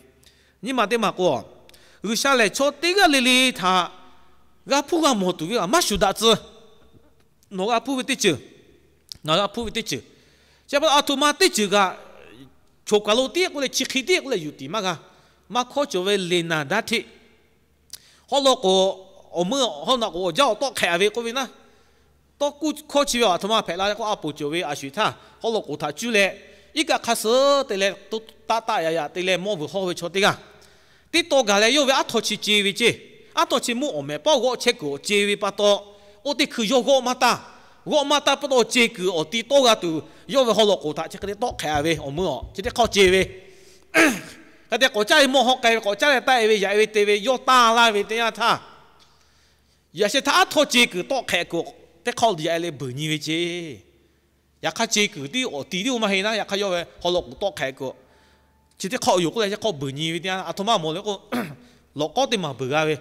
Nyiˇ ma teˇ ma k'o, G'uiˬsha lehˬ chaw teˇ g'aˇ le le htaꞈ g'a hpuˇ g'a mawˬ tuˬ ve maˇ shuˍ daꞈ tcuh. Nawˬ g'a hpuˇ ve teˇ ceuˬ, ngaˬ g'a hpuˇ ve teˇ ceuˬ, chi pa taw a htoꞈ ma teˇ ceuˬ kaꞈ, choˬ kaˬ lo tiˉ k'oˆ leh chi hk'e tiˉ k'oˆ leh yuˬ tiˍ maˇ g'a. Maˇ hkawˇ cawˬ ve Leonard Dowd, haw law k'o, awˬ meuˇ haw naꞈ k'o awˬ jaˇ awˬ tawˆ hk'ehꞈ ve k'oˆ ve naˉ, tawˇ kuˇ hkawˇ chi ve a htoꞈ ma hpehꞈ la k'o, a poˍ cawˬ ve a shuˍ htaˇ haw law k'oˍ htaꞈ cuˇ leh, iˉ kaˆ hk'a suh te leh, taˆ taˆ yaꞈ yaꞈ te leh mawˇ vuiˬ hawˇ ve chaw teˇ g'aˇ, teˇ taw gaˬ leh yawˇ ve aˉ htaw chi ce ve ceˇ. Aˉ htaw chi mvuhˇ awˬ mehˍ paˉ g'awˆ chehˇ kuiˬ awˬ ce ve pa taw, oˇ teˇ hkui yawˇ g'awˆ maˇ taˇ. G'awˆ maˇ taˇ pa taw, ce kuiˬ awˬ ti tawˇ g'a tuˬ yawˇ ve haw law k'oˍ htaꞈ chi hk'e te tawˆ hk'ehꞈ ve awˬ meuˇ awˬ chi teˇ hk'awˇ ce ve. Hk'e te k'awꞈ caˇ ve mawˇ hawˇ k'ai ve, k'awꞈ caˇ leh taˆ e ve yaꞈ e ve te ve yawˇ taˇ laˇ ve teˇ yanˇ htaˇ, yaꞈ sheh htaˇ aˉ htaw ce kuiˬ tawˆ hk'ehꞈ kuiˬ teˇ hk'awˇ yaꞈ e leh beuˬ nyi ve ceˇ. Yaꞈ hk'aˇ ce kuiˬ tiˉ awˬ ti tiˉ oˇ maˇ heˆ naˉ, yaꞈ hk'aˇ yawˇ ve haw law k'oˍ tawˆ hk'ehꞈ kuiˬ chi teˇ hk'awˇ yoˬ k'oˆ leh teˇ hk'awˇ beuˬ nyi ve teˇ yanˇ, a htoꞈ ma mawˬ le k'o, lawꞈ k'awˉ teˇ maˬ beuˬ g'a ve,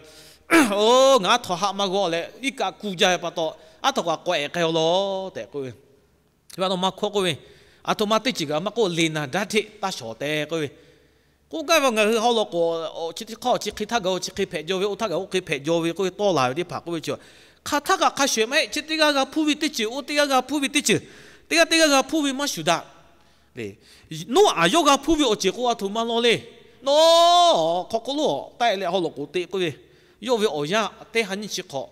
oˇ ngaˬ aˉ htaw haˆ maˇ g'awˆ leh iˉ kaˆ kuˇ jaˇ ve pa taw, aˉ htaw kaꞈ k'awꞈ ehˍ k'ai aw law tehꞈ k'oˆ ve. Chi pa taw maˇ hkawˇ k'oˆ ve, a htoꞈ ma teˇ ceuˬ kaꞈ maˇ k'oˆ, Leonard Dowd taˇ shawˍ tehꞈ k'oˆ ve. K'oˆ gaˇ ve ngaˬ hui haw law k'oˍ chi teˇ hk'awˇ chi hk'e htaˇ gaˬ-o, chi hk'e hpehꞈ jaw ve, oˇ htaˇ gaˬ oˇ hk'e hpehꞈ jaw ve k'oˆ ve tawˆ la ve teˇ hpaˍ k'oˆ ve chi, hk'aˬ htaˇ kaꞈ hk'a shuˍ maˇ heˆ. Chi teˇ g'aˇ g'a hpuˇ ve teˇ ceuˬ, oˇ teˇ g'aˇ g'a hpuˇ ve teˇ ceuˬ, teˇ g'aˇ teˇ g'aˇ g'a hpuˇ ve maˇ shuˍ daꞈ. Noˉaꞈ yawˇ g'a hpuˇ ve awˬ ceuˬ k'o a htoꞈ ma law le. Nawˬ hk'aw hk'oˆ lo taˆ e leh haw law k'oˍ te k'oˆ ve, yawˇ ve awˬ yanˇ teˇ ha nyiˇ chi hk'awꞈ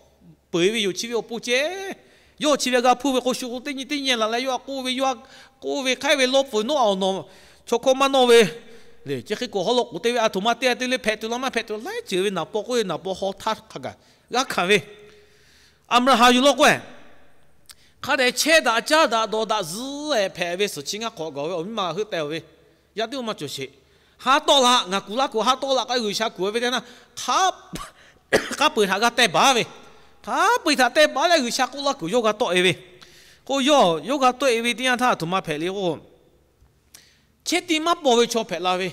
peuˬ e ve yoˬ. Chi ve awˬ pon ceh, yawˇ chi ve g'a hpuˇ ve k'o, shu k'o teˇ nyi teˇ nyi laˬ leh yawˇ a k'oˆ ve, yawˇ a k'oˆ ve hk'aiˉ ve lawˇ pfuhˍ nawˉ awˬ nawˬ chaw hkawˇ maˇ nawˇ ve le. Chi hk'e k'o haw law k'oˍ te ve a htoꞈ ma te a te le, hpehꞈ tuˬ la maˇ hpehꞈ tuˬ laiˉ ceuˬ ve naˍ paw k'oˆ ve naˍ paw haw htaˇ hk'a gaˬ g'a hkanˍ ve. Aˍbraˍhanˍ yuˬ law k'o, hk'a dehꞈ chehˇ daꞈ caˇ daꞈ dawˬ daꞈ zuhˆ ehˍ hpehꞈ ve suhˍ chi ngaˇ hk'awꞈ gaˬ ve awˬ miˇ ma g'aꞈ hui teh ve, yaˇ teˇ maˇ cawˬ sheˍ. Haˉ tawˆ la, ngaˬ kuˬ laˇ kuˬ haˉ tawˆ la k'ai, G'uiˬsha kuˬ ve teˇ naˇ, hk'a peu-eˬ htaꞈ g'a teh baˬ ve, hk'a peu-eˬ htaꞈ teh baˬ leh G'uiˬsha k'oˆ laˇ kuˬ yawˇ g'a tawˆ e ve. K'o yawˇ yawˇ g'a tawˆ e ve teˇ yanˇ htaˇ a htoꞈ ma hpehꞈ le k'o, chehˇ tiˇ maˇ paw ve chaw hpehꞈ la ve.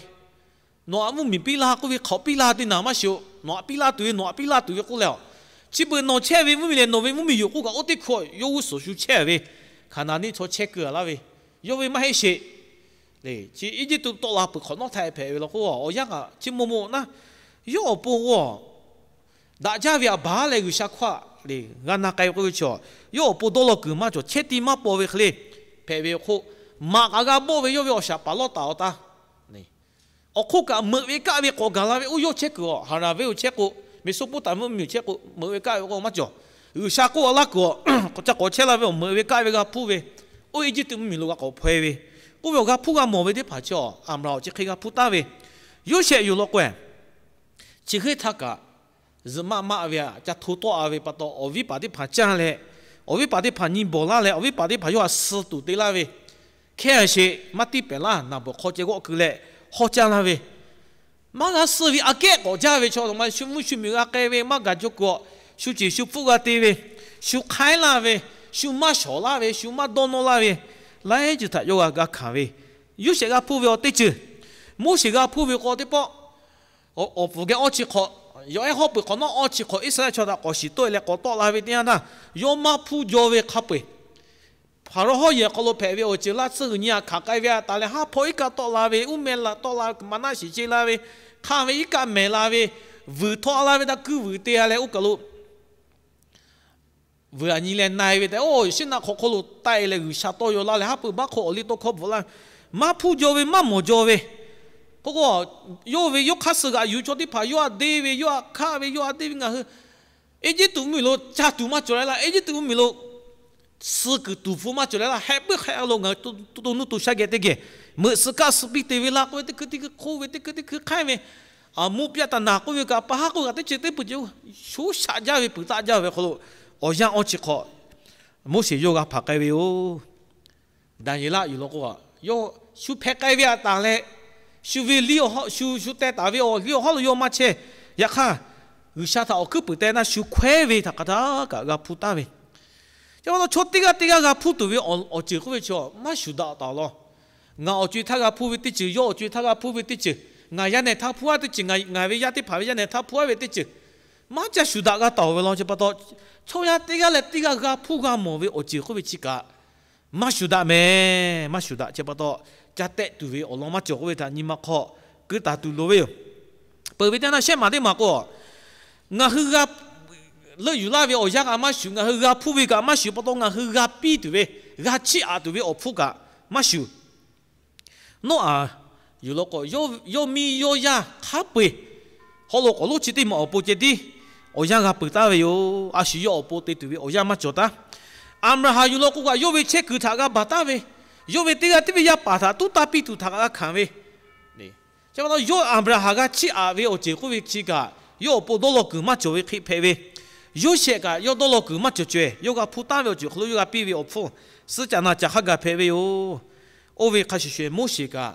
Nawˬ aꞈ mvuhˇmiˬ piˇ laˇ k'oˆ ve hk'awꞈ piˇ laˇ teˇ naˍ maˇ shiˍ-oˬ. Nawˬ aꞈ piˇ laˇ tuˬ ve, nawˬ aꞈ piˇ laˇ tuˬ ve k'oˆ leh, Chi beuꞈ nawˬ chehˇ ve mvuhˇmiˬ lehˬ, nawˬ ve mvuhˇmiˬ yoˬ k'oˆ kaꞈ, oˇ teˇ hkui yawˇ g'uˇ suhˍ shu chehˇ ve Hkaˍnanˍ neˇ chaw chehˇ kuiˬ a laˇ ve, yawˇ ve maˇ heˆ sheˍ. Chi Eˇjiˇtuꞈ tawˆ la peuˬ hk'awꞈ nawˉ htaˇ hpehꞈ ve law k'o, awˬ yanˇ kaꞈ chi maw maw naˉ, yawˇ awˬ pon g'awˇ daꞈ jaˇ ve aꞈ baˬ leh G'uiˬsha hkawˇ a le g'a na k'ai ve k'oˆ ve chaw, yawˇ awˬ pon dawˇ law kuiˬ maˇ cawˬ, chehˇ tiˇ maˇ paw ve hk'e le hpehꞈ ve awˬ hk'oˆ, maꞈ kaꞈ g'a bawˆ ve yawˇ ve awˬ shaˍ paˍ lawˇ taˍ awˬ taˇ. Awˬ hk'oˆ kaꞈ meuꞈ ve kaˆ ve k'awꞈ gaˬ la ve, oˇ yawˇ chehˇ kuiˬ a Haˍranˍ venˇ oˬ chehˇ k'o, Meˍsoˍpoˍtaˍmiˆ mvuhˇmiˬ chehˇ k'o, meuꞈ ve kaˆ ve k'o maˇ cawˬ. G'uiˬsha k'oˆ a laˇ kuiˬ a, k'awꞈ ca k'awꞈ chehˇ la ve awˬ meuꞈ ve kaˆ ve g'a hpuˇ ve, oˇ Eˇjiˇtuꞈ mvuhˇmiˬ lo g'a k'awꞈ hpaw e ve, k'oˆ ve awˬ g'a hpuˇ g'a mawˬ ve teˇ hpaˍ chi a Aˍbraˍhanˍ awˬ chi hk'e g'a hpuˇ taˍ ve, Yoˇsehꞈ yoˬ law k'o, chi hk'e htaˇ kaꞈ zuhꞈ maˆ maˆ ve aꞈ ca hto tawˆ a ve pa taw, awˬ viˉ paˍ teˇ hpaˍ caˇ leh, awˬ viˉ paˍ teˇ hpaˍ nyi bawˬ laˇ leh, awˬ viˉ paˍ teˇ hpaˍ yawˇ htaꞈ suh tuˬ te laˇ ve, hkehˇ a sheˍ, maˇ tiˇ pehˍ laˇ, naˍ bawˬ hk'aw ceh g'awˆ keu leh hawˇ caˇ laˇ ve, maˇ g'a suh ve aꞈ kehˉ k'awꞈ jaˇ ve chaw, a ma shu mvuhˇ shu miˬ g'a k'ai ve, maˇ gaˬ jaw kuiˬ a shu ceˬ shu pfuhˆ g'a te ve, shu hk'aiˉ laˇ ve, shu maˇ shawˍ laˇ ve, shu maˇ dawˇ nawˇ laˇ ve, laiˉ ceuˬ htaꞈ yawˇ g'a g'a hkanˍ ve, Yoˇsehꞈ g'a hpuˇ ve awˬ teˇ ceuˬ, Moˉseˍ g'a hpuˇ ve k'o teˇ pawˆ, awˬ puˍ geh awˇ chi hk'awꞈ, yawˬ ehˉ hawˉ peuˬ hk'awꞈ nawˉ awˇ chi hk'awꞈ Iˉsaˍreˍlaˆ chaw htaꞈ k'awꞈ shiˍ tawˆ e leh k'awꞈ tawˆ la ve teˇ yanˇ htaˇ, yawˇ maˇ hpuˇ jaw ve hk'a peu eˬ, Hpaˍrawˇ hawˉ yehˬ hk'aw lo hpehꞈ ve awˬ ceuˬ laˇ tsuhˇ g'uiˬ nyi aꞈ hkanˍ k'ai ve aꞈ taˍ leh, haˉ hpawˇ iˉ kaˆ tawˆ la ve, uˉ meh laꞈ tawˆ la ve, maˍnaˆ shiˍ ce la ve, hk'aˇ ve iˉ kaˆ mehˍ la ve, vuiˬ htawˆ la ve, taˇ kuiˇ vuiˬ te a leh oˇ kaˬ lo vuiˬ aꞈ nyi leh na e ve tehꞈ, oˇ shiˉ naˆ hk'awꞈ hk'oˆ lo taˆ e leh G'uiˬsha tawˇ yaw laˇ leh, haˉ pui baˆ hk'oˆ awˬ liˇ tawˇ hkawˇ bvuhꞈ laˇ ve, maˇ hpuˇ jaw ve, maˇ mawˬ jaw ve, k'oˆ k'o, yawˇ ve yawˇ hk'aˇ suh g'aꞈ yuˬ chaw teˇ hpaˍ yawˇ htaꞈ deˇ ve, yawˇ htaꞈ hkaˆ ve, yawˇ htaꞈ deˇ ve, ngaˬ hui Eˇjiˇtuꞈ mvuhˇmiˬ lo ca tuˬ maˇ cawˬ leh laˇ, Eˇjiˇtuꞈ mvuhˇmiˬ lo suh kuiˬ tuˬ hpu maˇ cawˬ leh laˇ, heh puiˉ hk'e lo ngaˬ hui to nuˇ to shaˉ geh teˇ geh meuꞈ suh kaˆ suh piˇ te ve laˇ k'oˆ ve, teˇ hkui teˇ hkui hk'oˆ ve, teˇ hkui teˇ hkui hk'aiˉ ve, aˬ, muˇ pyaˆ taˍ naˍ k'oˆ ve kaꞈ, pa haˉ k'oˆ kaꞈ teˇ ceuˬ teˇ peuˬ ceuˬ sho shaꞈ jaˇ ve peuˬ taˆ jaˇ ve hk'aw lo, awˬ yanˇ awˇ chi hk'awꞈ Moˉseˍ yawˇ g'a hpanˍ k'ai ve yoˬ. Daˍyeˍlaˆ yuˬ law k'o, yawˇ shu hpehꞈ k'ai ve aꞈ taˍ leh, shu ve liˇ awˬ hawˉ, shu shu teh taˍ ve awˬ liˇ awˬ hawˉ lo yawˇ maˇ chehˇ. Yaꞈ hk'aˇ, G'uiˬsha htaꞈ awˬ hkuiˉ puiˍ teh naˇ shu hkawehˉ ve htaꞈ hk'a htaˇ kaꞈ g'a hpuˇ taˍ ve, chi pa taw chaw teˇ g'aˇ teˇ g'aˇ g'a hpuˇ tuˬ ve awˬ ceuˬ k'oˆ ve chaw maˇ shuˍ daꞈ taˍ law. Ngaˬ awˬ co e htaˇ g'a hpuˇ ve teˇ ceuˬ, yawˇ awˬ co e htaˇ g'a hpuˇ ve teˇ ceuˬ, ngaˬ yaˇ nehˬ htaˇ hpuˇ a teˇ ceuˬ, ngaˬ ve yaˇ teˇ hpaˍ ve yaˇ nehˬ htaˇ hpuˇ a ve teˇ ceuˬ, maˇ ca shuˍ daꞈ g'a taˍ ve law. Chi pa taw, chaw yaˇ teˇ g'aˇ leh teˇ g'aˇ g'a hpuˇ g'a mawˬ ve awˬ ceuˬ k'oˆ ve chi kaꞈ maˇ shuˍ daꞈ mehˍ. Maˇ shuˍ daꞈ chi pa taw, ca tehˆ tuˬ ve awˬ lawn maˇ cawˬ k'oˆ ve htaꞈ nyi ma hk'aw keu taˍ tuˬ loˍ ve yoˬ. Peuˬ ve teˇ yanˇ shehˆ maˬ teˇ maˬ k'o, ngaˬ hui g'a leuˆ yuˬ laˇ ve awˬ yanˇ kaꞈ maˇ shuˍ, ngaˬ hui g'a hpuˇ ve kaꞈ maˇ shuˍ, pa taw ngaˬ hui g'a piˇ tuˬ ve, g'a chiˇ aꞈ tuˬ ve awˬ hpfuhˇ kaꞈ maˇ shuˍ. Noˉaꞈ yuˬ law k'o, yawˇ miˇ yawˇ yaˇ hk'a peu eˬ haw lo k'awꞈ lonˉ chi teˇ maˬ awˬ pon ceh tiˉ awˬ yanˇ g'a peuˬ taˍ ve yoˬ. A shu yawˇ awˬ pon te tuˬ ve awˬ yanˇ maˇ cawˬ taˍ. Aˍbraˍhanˍ yuˬ law k'o kaꞈ, yawˇ ve chehˇ kuiˬ htaꞈ g'a baˬ taˍ ve, yawˇ ve teˇ g'aˇ tiˉ ve yaˇ paˍ htaꞈ tuˉ taˇ piˇ tuˬ htaꞈ g'a hkanˍ ve, chi pa taw yawˇ Aˍbraˍhanˍ g'a chiˇ aꞈ ve awˬ ceuˬ k'oˆ ve chi kaꞈ, yawˇ awˬ pon dawˇ law kuiˬ maˇ cawˬ ve hk'e hpehꞈ ve, Yoˇsehꞈ kaꞈ yawˇ dawˇ law kuiˬ maˇ cawˬ caweh, yawˇ g'a hpuˇ taˍ ve awˬ ceuˬ hk'aw lo yawˇ g'a piˇ ve awˬ hpfuhˇ suhˉ caꞈ na caꞈ hk'a gaˬ hpehꞈ ve yoˬ. Oˇ ve hk'a shuˍ shuˍ Moˉseˍ kaꞈ,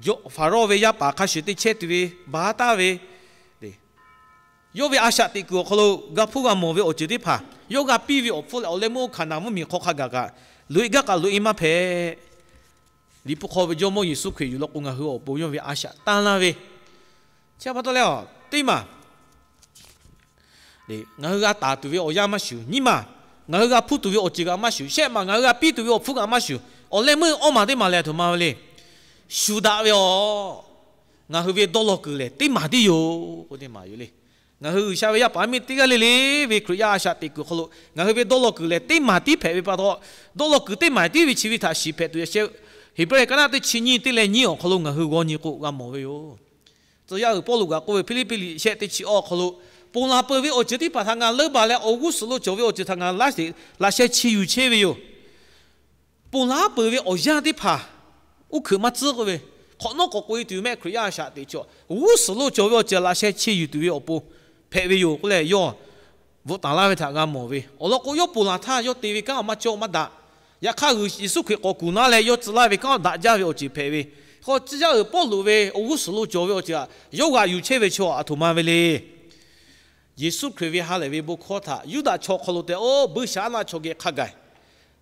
Hpaˍrawˇ ve yaˇ paˍ hk'a shuˍ te chehˇ tuˬ ve baˬ taˍ ve, yawˇ ve a shaꞈ teꞈ kuiˬ awˬ hk'aw lo g'a hpuˇ g'a mawˬ ve awˬ ceuˬ teˇ hpaˍ yawˇ g'a piˇ ve awˬ hpfuhˇ leh, awˬ leh meuˇ Hkaˍnanˍ mvuhˇmiˬ hk'aw hk'a gaˬ kaꞈ loꞈ e gaˇ kaꞈ loꞈ e maˇ hpehꞈ. Liꞈ hpu hk'aw ve Jawˇmawˇ Yeˍsuˆ Hkriꞈ yuˬ law k'o, ngaˬ hui awˬ pon yawˇ ve a shaꞈ tanˇ laˇ ve, chi pa taw leh, teˇ maˬ ngaˬ hui g'a taˍ tuˬ ve awˬ yanˇ maˇ shuˍ. Nyiˇ maˬ, ngaˬ hui g'a hpuˇ tuˬ ve awˬ ceuˬ kaꞈ maˇ shuˍ. Shehˆ maˬ, ngaˬ hui g'a piˇ tuˬ ve awˬ hpfuhˇ kaꞈ maˇ shuˍ. Awˬ leh meuˇ awˇ maˬ teˇ maˬ lehˬ, a htoꞈ ma ve le. Shuˍ daꞈ ve aˬ, ngaˬ hui ve dawˇ law kuiˬ lehˬ teˇ maˬ tiˉ yoˬ k'oˆ teˇ maˬ yoˬ le. Ngaˬ hui G'uiˬsha ve yaˇ paˍ yaˇ miˇ teˇ g'aˇ le le ve Hkriꞈ yaˇ a shaꞈ teꞈ kuiˬ hk'aw lo ngaˬ hui ve dawˇ law kuiˬ lehˬ teˇ maˬ tiˉ hpehꞈ ve pa taw, dawˇ law kuiˬ teˇ maˬ tiˉ ve chi ve htaꞈ shiˍ hpehꞈ tuˬ yaꞈ sheh, Heˍbrehˇ ka naˆ teˇ chi nyiˇ teˇ leh nyiˇ awˬ hk'aw lo ngaˬ hui g'aw nyi k'o g'a mawˬ ve yoˬ. Tcuh yaˇ uiˍ Pawˇluꞈ kaꞈ k'oˆ ve, Hpiˇliˇpiˆ liꞈ shehˆ teˇ chi awˇ awˬ hk'aw lo, ponˬ laˬ peuˬ ve awˬ ceuˬ teˇ hpaˍ htaꞈ ngaˬ leuˉ baˬ leh awˬ g'uˇ suhˍ lo cawˬ ve awˬ ceuˬ htaꞈ ngaˬ laꞈ sheh chi yuˬ chehˇ ve yoˬ. Ponˬ laˬ peuˬ ve awˬ yanˇ teˇ hpaˍ uˉ hkuiꞈ maˇ tcuhˉ k'oˆ ve, hk'awꞈ nawˉ k'awꞈ k'oꞈ e tuˬ mehˆ Hkriꞈ yaˇ a shaꞈ teꞈ chaw g'uˇ suhˍ lo cawˬ ve awˬ ceuˬ laꞈ sheh chi yuˬ tuˬ ve awˬ pon hpehꞈ ve yoˬ k'oˆ leh, yawˇ bvuhꞈ taˍ laˇ ve htaꞈ g'a mawˬ ve. Awˬ lawn k'o, yawˇ ponˬ laˬ htaˇ yawˇ te ve kanˉ maˇ cawˇ maˇ daꞈ. Yaꞈ hk'aˇ, Yeˍsuˆ Hkriꞈ k'awꞈ kuˬ naˉ leh yawˇ tcuh laˇ ve kanˉ daꞈ jaˇ ve awˬ ceuˬ hpehꞈ ve. Hk'aw tcuh yaˇ uiˍ Pawˇluꞈ ve awˬ g'uˇ suhˍ lo cawˬ ve awˬ ceuˬ htaꞈ yawˇ g'aꞈ yuˬ chehˇ ve chaw aˬ htoꞈ ma ve le. Yeˍsuˆ Hkriꞈ ve ha lehˬ ve bon hkawˇ htaꞈ Yuˇdaꞈ chaw hk'aw lo tehꞈ, oˇ buiˇshaˆaˉnaˆ chaw geh hk'a gaˬ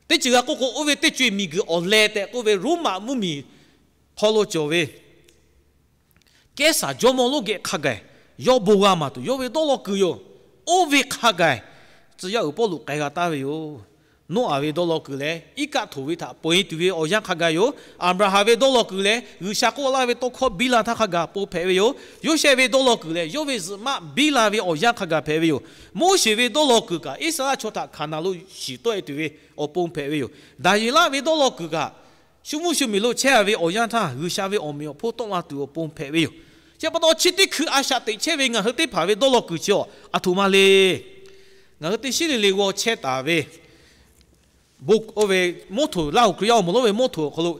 teˇ ceuˬ g'a k'oˆ k'o, oˇ ve teˇ co e miˬguiˬ awˬ leh tehꞈ k'oˆ ve Roˉmaꞈ mvuhˇmiˬ hk'aw lo cawˬ ve Kehˉsaˍ jawˇmawˇ lonˉ geh hk'a gaˬ yawˇ bon g'a maˍ tuˬ yawˇ ve dawˇ law kuiˬ yoˬ. oˇ ve hk'a gaˬ tcuh yaˇ uiˍ Pawˇluꞈ k'ai g'a taˍ ve yoˬ. Noˉaꞈ ve dawˇ law kuiˬ leh iˉ kaˆ htoꞈ ve htaꞈ peu-eˬ tuˬ ve awˬ yanˇ hk'a gaˬ yoˬ. Aˍbraˍhanˍ ve dawˇ law kuiˬ leh G'uiˬsha k'oˆ laˇ ve tawˇ hkawˇ biˇ la htaˇ hk'a gaˬ pon hpehꞈ ve yoˬ. Yoˇsehꞈ ve dawˇ law kuiˬ lehˬ, yawˇ ve zuhꞈ maˆ biˇ la ve awˬ yanˇ hk'a gaˬ hpehꞈ ve yoˬ. Moˉseˍ ve dawˇ law kuiˬ kaꞈ Iˉsaˍreˍlaˆ chaw htaꞈ Hkaˍnanˍ lo shiˍ tawˆ-e tuˬ ve awˬ pon hpehꞈ ve yoˬ. Daˍyeˍlaˆ ve dawˇ law kuiˬ kaꞈ shu mvuhˇ shu miˬ lo chehˇ-a ve awˬ yanˇ htaˇ, G'uiˬsha ve awˬ meꞈ awˬ hponˇ tawˆ la tuˬ awˬ pon hpehꞈ ve yoˬ. Chi pa taw chi teˇ hkui a shaꞈ teꞈ chehˇ ve ngaˬ hui teˇ hpaˍ ve dawˇ law kuiˬ chi awˬ aˬ htoꞈ ma le. Ngaˬ hui teˇ shiˉ le le g'aw chehˇ taˍ ve bon oˇ ve mawˇ htoꞈ, Laˇ huˍ Hkriꞈ yaˇ awˬ moˍ lonˉ ve mawˇ htoꞈ awˬ hk'aw lo,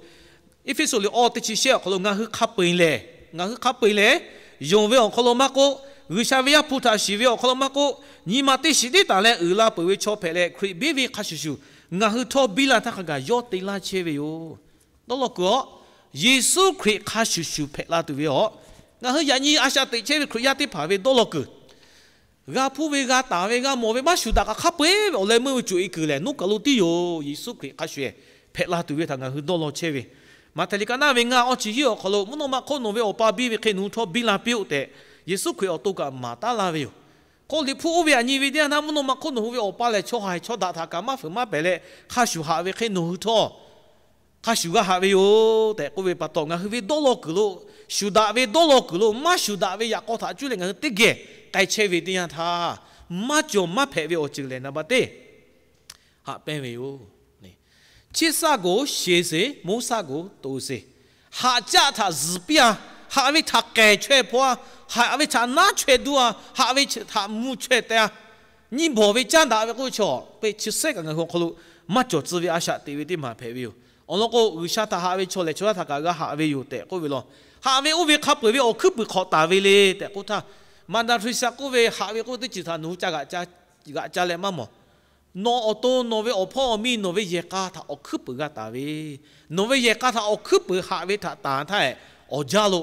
Eˇfeˇsuꞈ liꞈ awˇ teˇ chi shehˆ awˬ hk'aw lo ngaˬ hui hk'a peu-eˬ lehˬ, ngaˬ hui hk'a peu-eˬ lehˬ, yonˍ ve awˬ hk'aw lo maˇ k'oˆ, G'uiˬsha ve Yaˇ hpu htaꞈ shiˍ ve awˬ hk'aw lo maˇ k'oˆ, nyi ma teˇ shiˍ tiˉ taˍ leh uiˍ la peuˬ ve chaw hpehꞈ leh, Hkriꞈ biˇ ve hk'a shuˍ shuˍ ngaˬ hui htawˇ biˇ la htaˇ hk'a gaˬ yawˇ te laˇ chehˇ ve yoˬ. Dawˇ law kuiˬ awˬ, Yeˍsuˆ Hkriꞈ hk'a shuˍ shuˍ hpehꞈ la tuˬ ve awˬ, ngaˬ hui yaꞈ nyi a shaꞈ teꞈ chehˇ ve Hkriꞈ yaˇ teˇ hpaˍ ve dawˇ law kuiˬ g'a hpuˇ ve, g'a taˍ ve, g'a mawˬ ve, maˇ shuˍ daꞈ kaꞈ hk'a peu-eˬ ve awˬ leh meuˇ ve cuˬ-e kuiˬ lehˬ, nuˉ kaˬ lo tiˉ yoˬ. Yeˍsuˆ Hkriꞈ hk'a shuˍ hpehꞈ la tuˬ ve htaꞈ ngaˬ hui dawˇ law chehˇ ve, Maꞈhtehˍ liꞈ ka naˇ ve ngaˇ awˇ chi hiˉ awˬ hk'aw lo, mvuhˇ naw ma hk'oˆ nawˬ ve awˬ pa biˇ ve hk'e nawˬ hui htawˇ biˇ la piˇ-oˆ tehꞈ, Yeˍsuˆ Hkriꞈ awˬ to kaꞈ maˍ taˉ laˇ ve yoˬ. K'o, Liꞈ hpu oˇ ve aꞈ nyi ve teˇ yanˇ htaˇ, mvuhˇ naw ma hk'oˆ nawˬ hui ve awˬ pa lehˬ, chaw haiˬ chaw daꞈ htaꞈ kaꞈ maˇ fuiˍ maˇ pehˬ leh, hk'a shuˍ haꞈ ve hk'e nawˬ hui htawˇ hk'a shuˍ g'a haꞈ ve yoˬ tehꞈ k'oˆ ve pa taw, ngaˬ hui ve dawˇ law kuiˬ lo, shuˍ daꞈ ve dawˇ law kuiˬ lo maˇ shuˍ daꞈ ve yaꞈ k'aw htaꞈ cuˇ leh ngaˬ hui teˇ geh k'ai chehˇ ve teˇ yanˇ htaˇ, maˇ cawˬ maˇ hpehꞈ ve awˬ ceuˬ lehˬ, naˍ baˬ teˇ haꞈ pehnˇ ve yoˬ. Chiˇ saˆ goˬ sheˍ sheˍ, moˇ saˆ goˬ to sheˍ. Haꞈ caˆ htaꞈ zuhˬ piˇ-a, haꞈ ve htaꞈ kehˬ chaweh hpaw-a, haꞈ ve htaꞈ naˉ chaweh duˇ-a, haꞈ ve htaꞈ mvuh chaweh teh-a, nyiˇ bawˬ ve caˉ daꞈ ve k'oˆ ve chaw, chi shehˆ kaꞈ ngaˬ hui awˬ hk'aw lo maˇ cawˬ tcuh ve a shaꞈ teꞈ ve teˇ maˬ hpehꞈ ve yoˬ. Awˬ lawn k'o, G'uiˬsha htaꞈ haꞈ ve chaw lehˬ, chaw yaˇ htaꞈ kaꞈ g'a haꞈ ve yoˬ tehꞈ k'oˆ ve law. Haꞈ ve oˇ ve hk'a peu-eˬ ve awˬ hkuiˉ puiˍ hk'awꞈ taˍ ve le tehꞈ k'oˆ htaˇ, Mother Teresa k'oˆ ve, haꞈ ve k'oˆ ve teˇ ceuˬ htaꞈ nawˬ hui ca g'aꞈ ca leh maˇ mawˬ. Nawˬ awˬ to, nawˬ ve awˬ hpawˇ awˬ miˇ, nawˬ ve yehˬ k'a htaꞈ awˬ hkuiˉ puiˍ g'a taˍ ve, nawˬ ve yehˬ k'a htaꞈ awˬ hkuiˉ puiˍ haꞈ ve htaꞈ taˍ htaˇ, awˬ jaˇ lo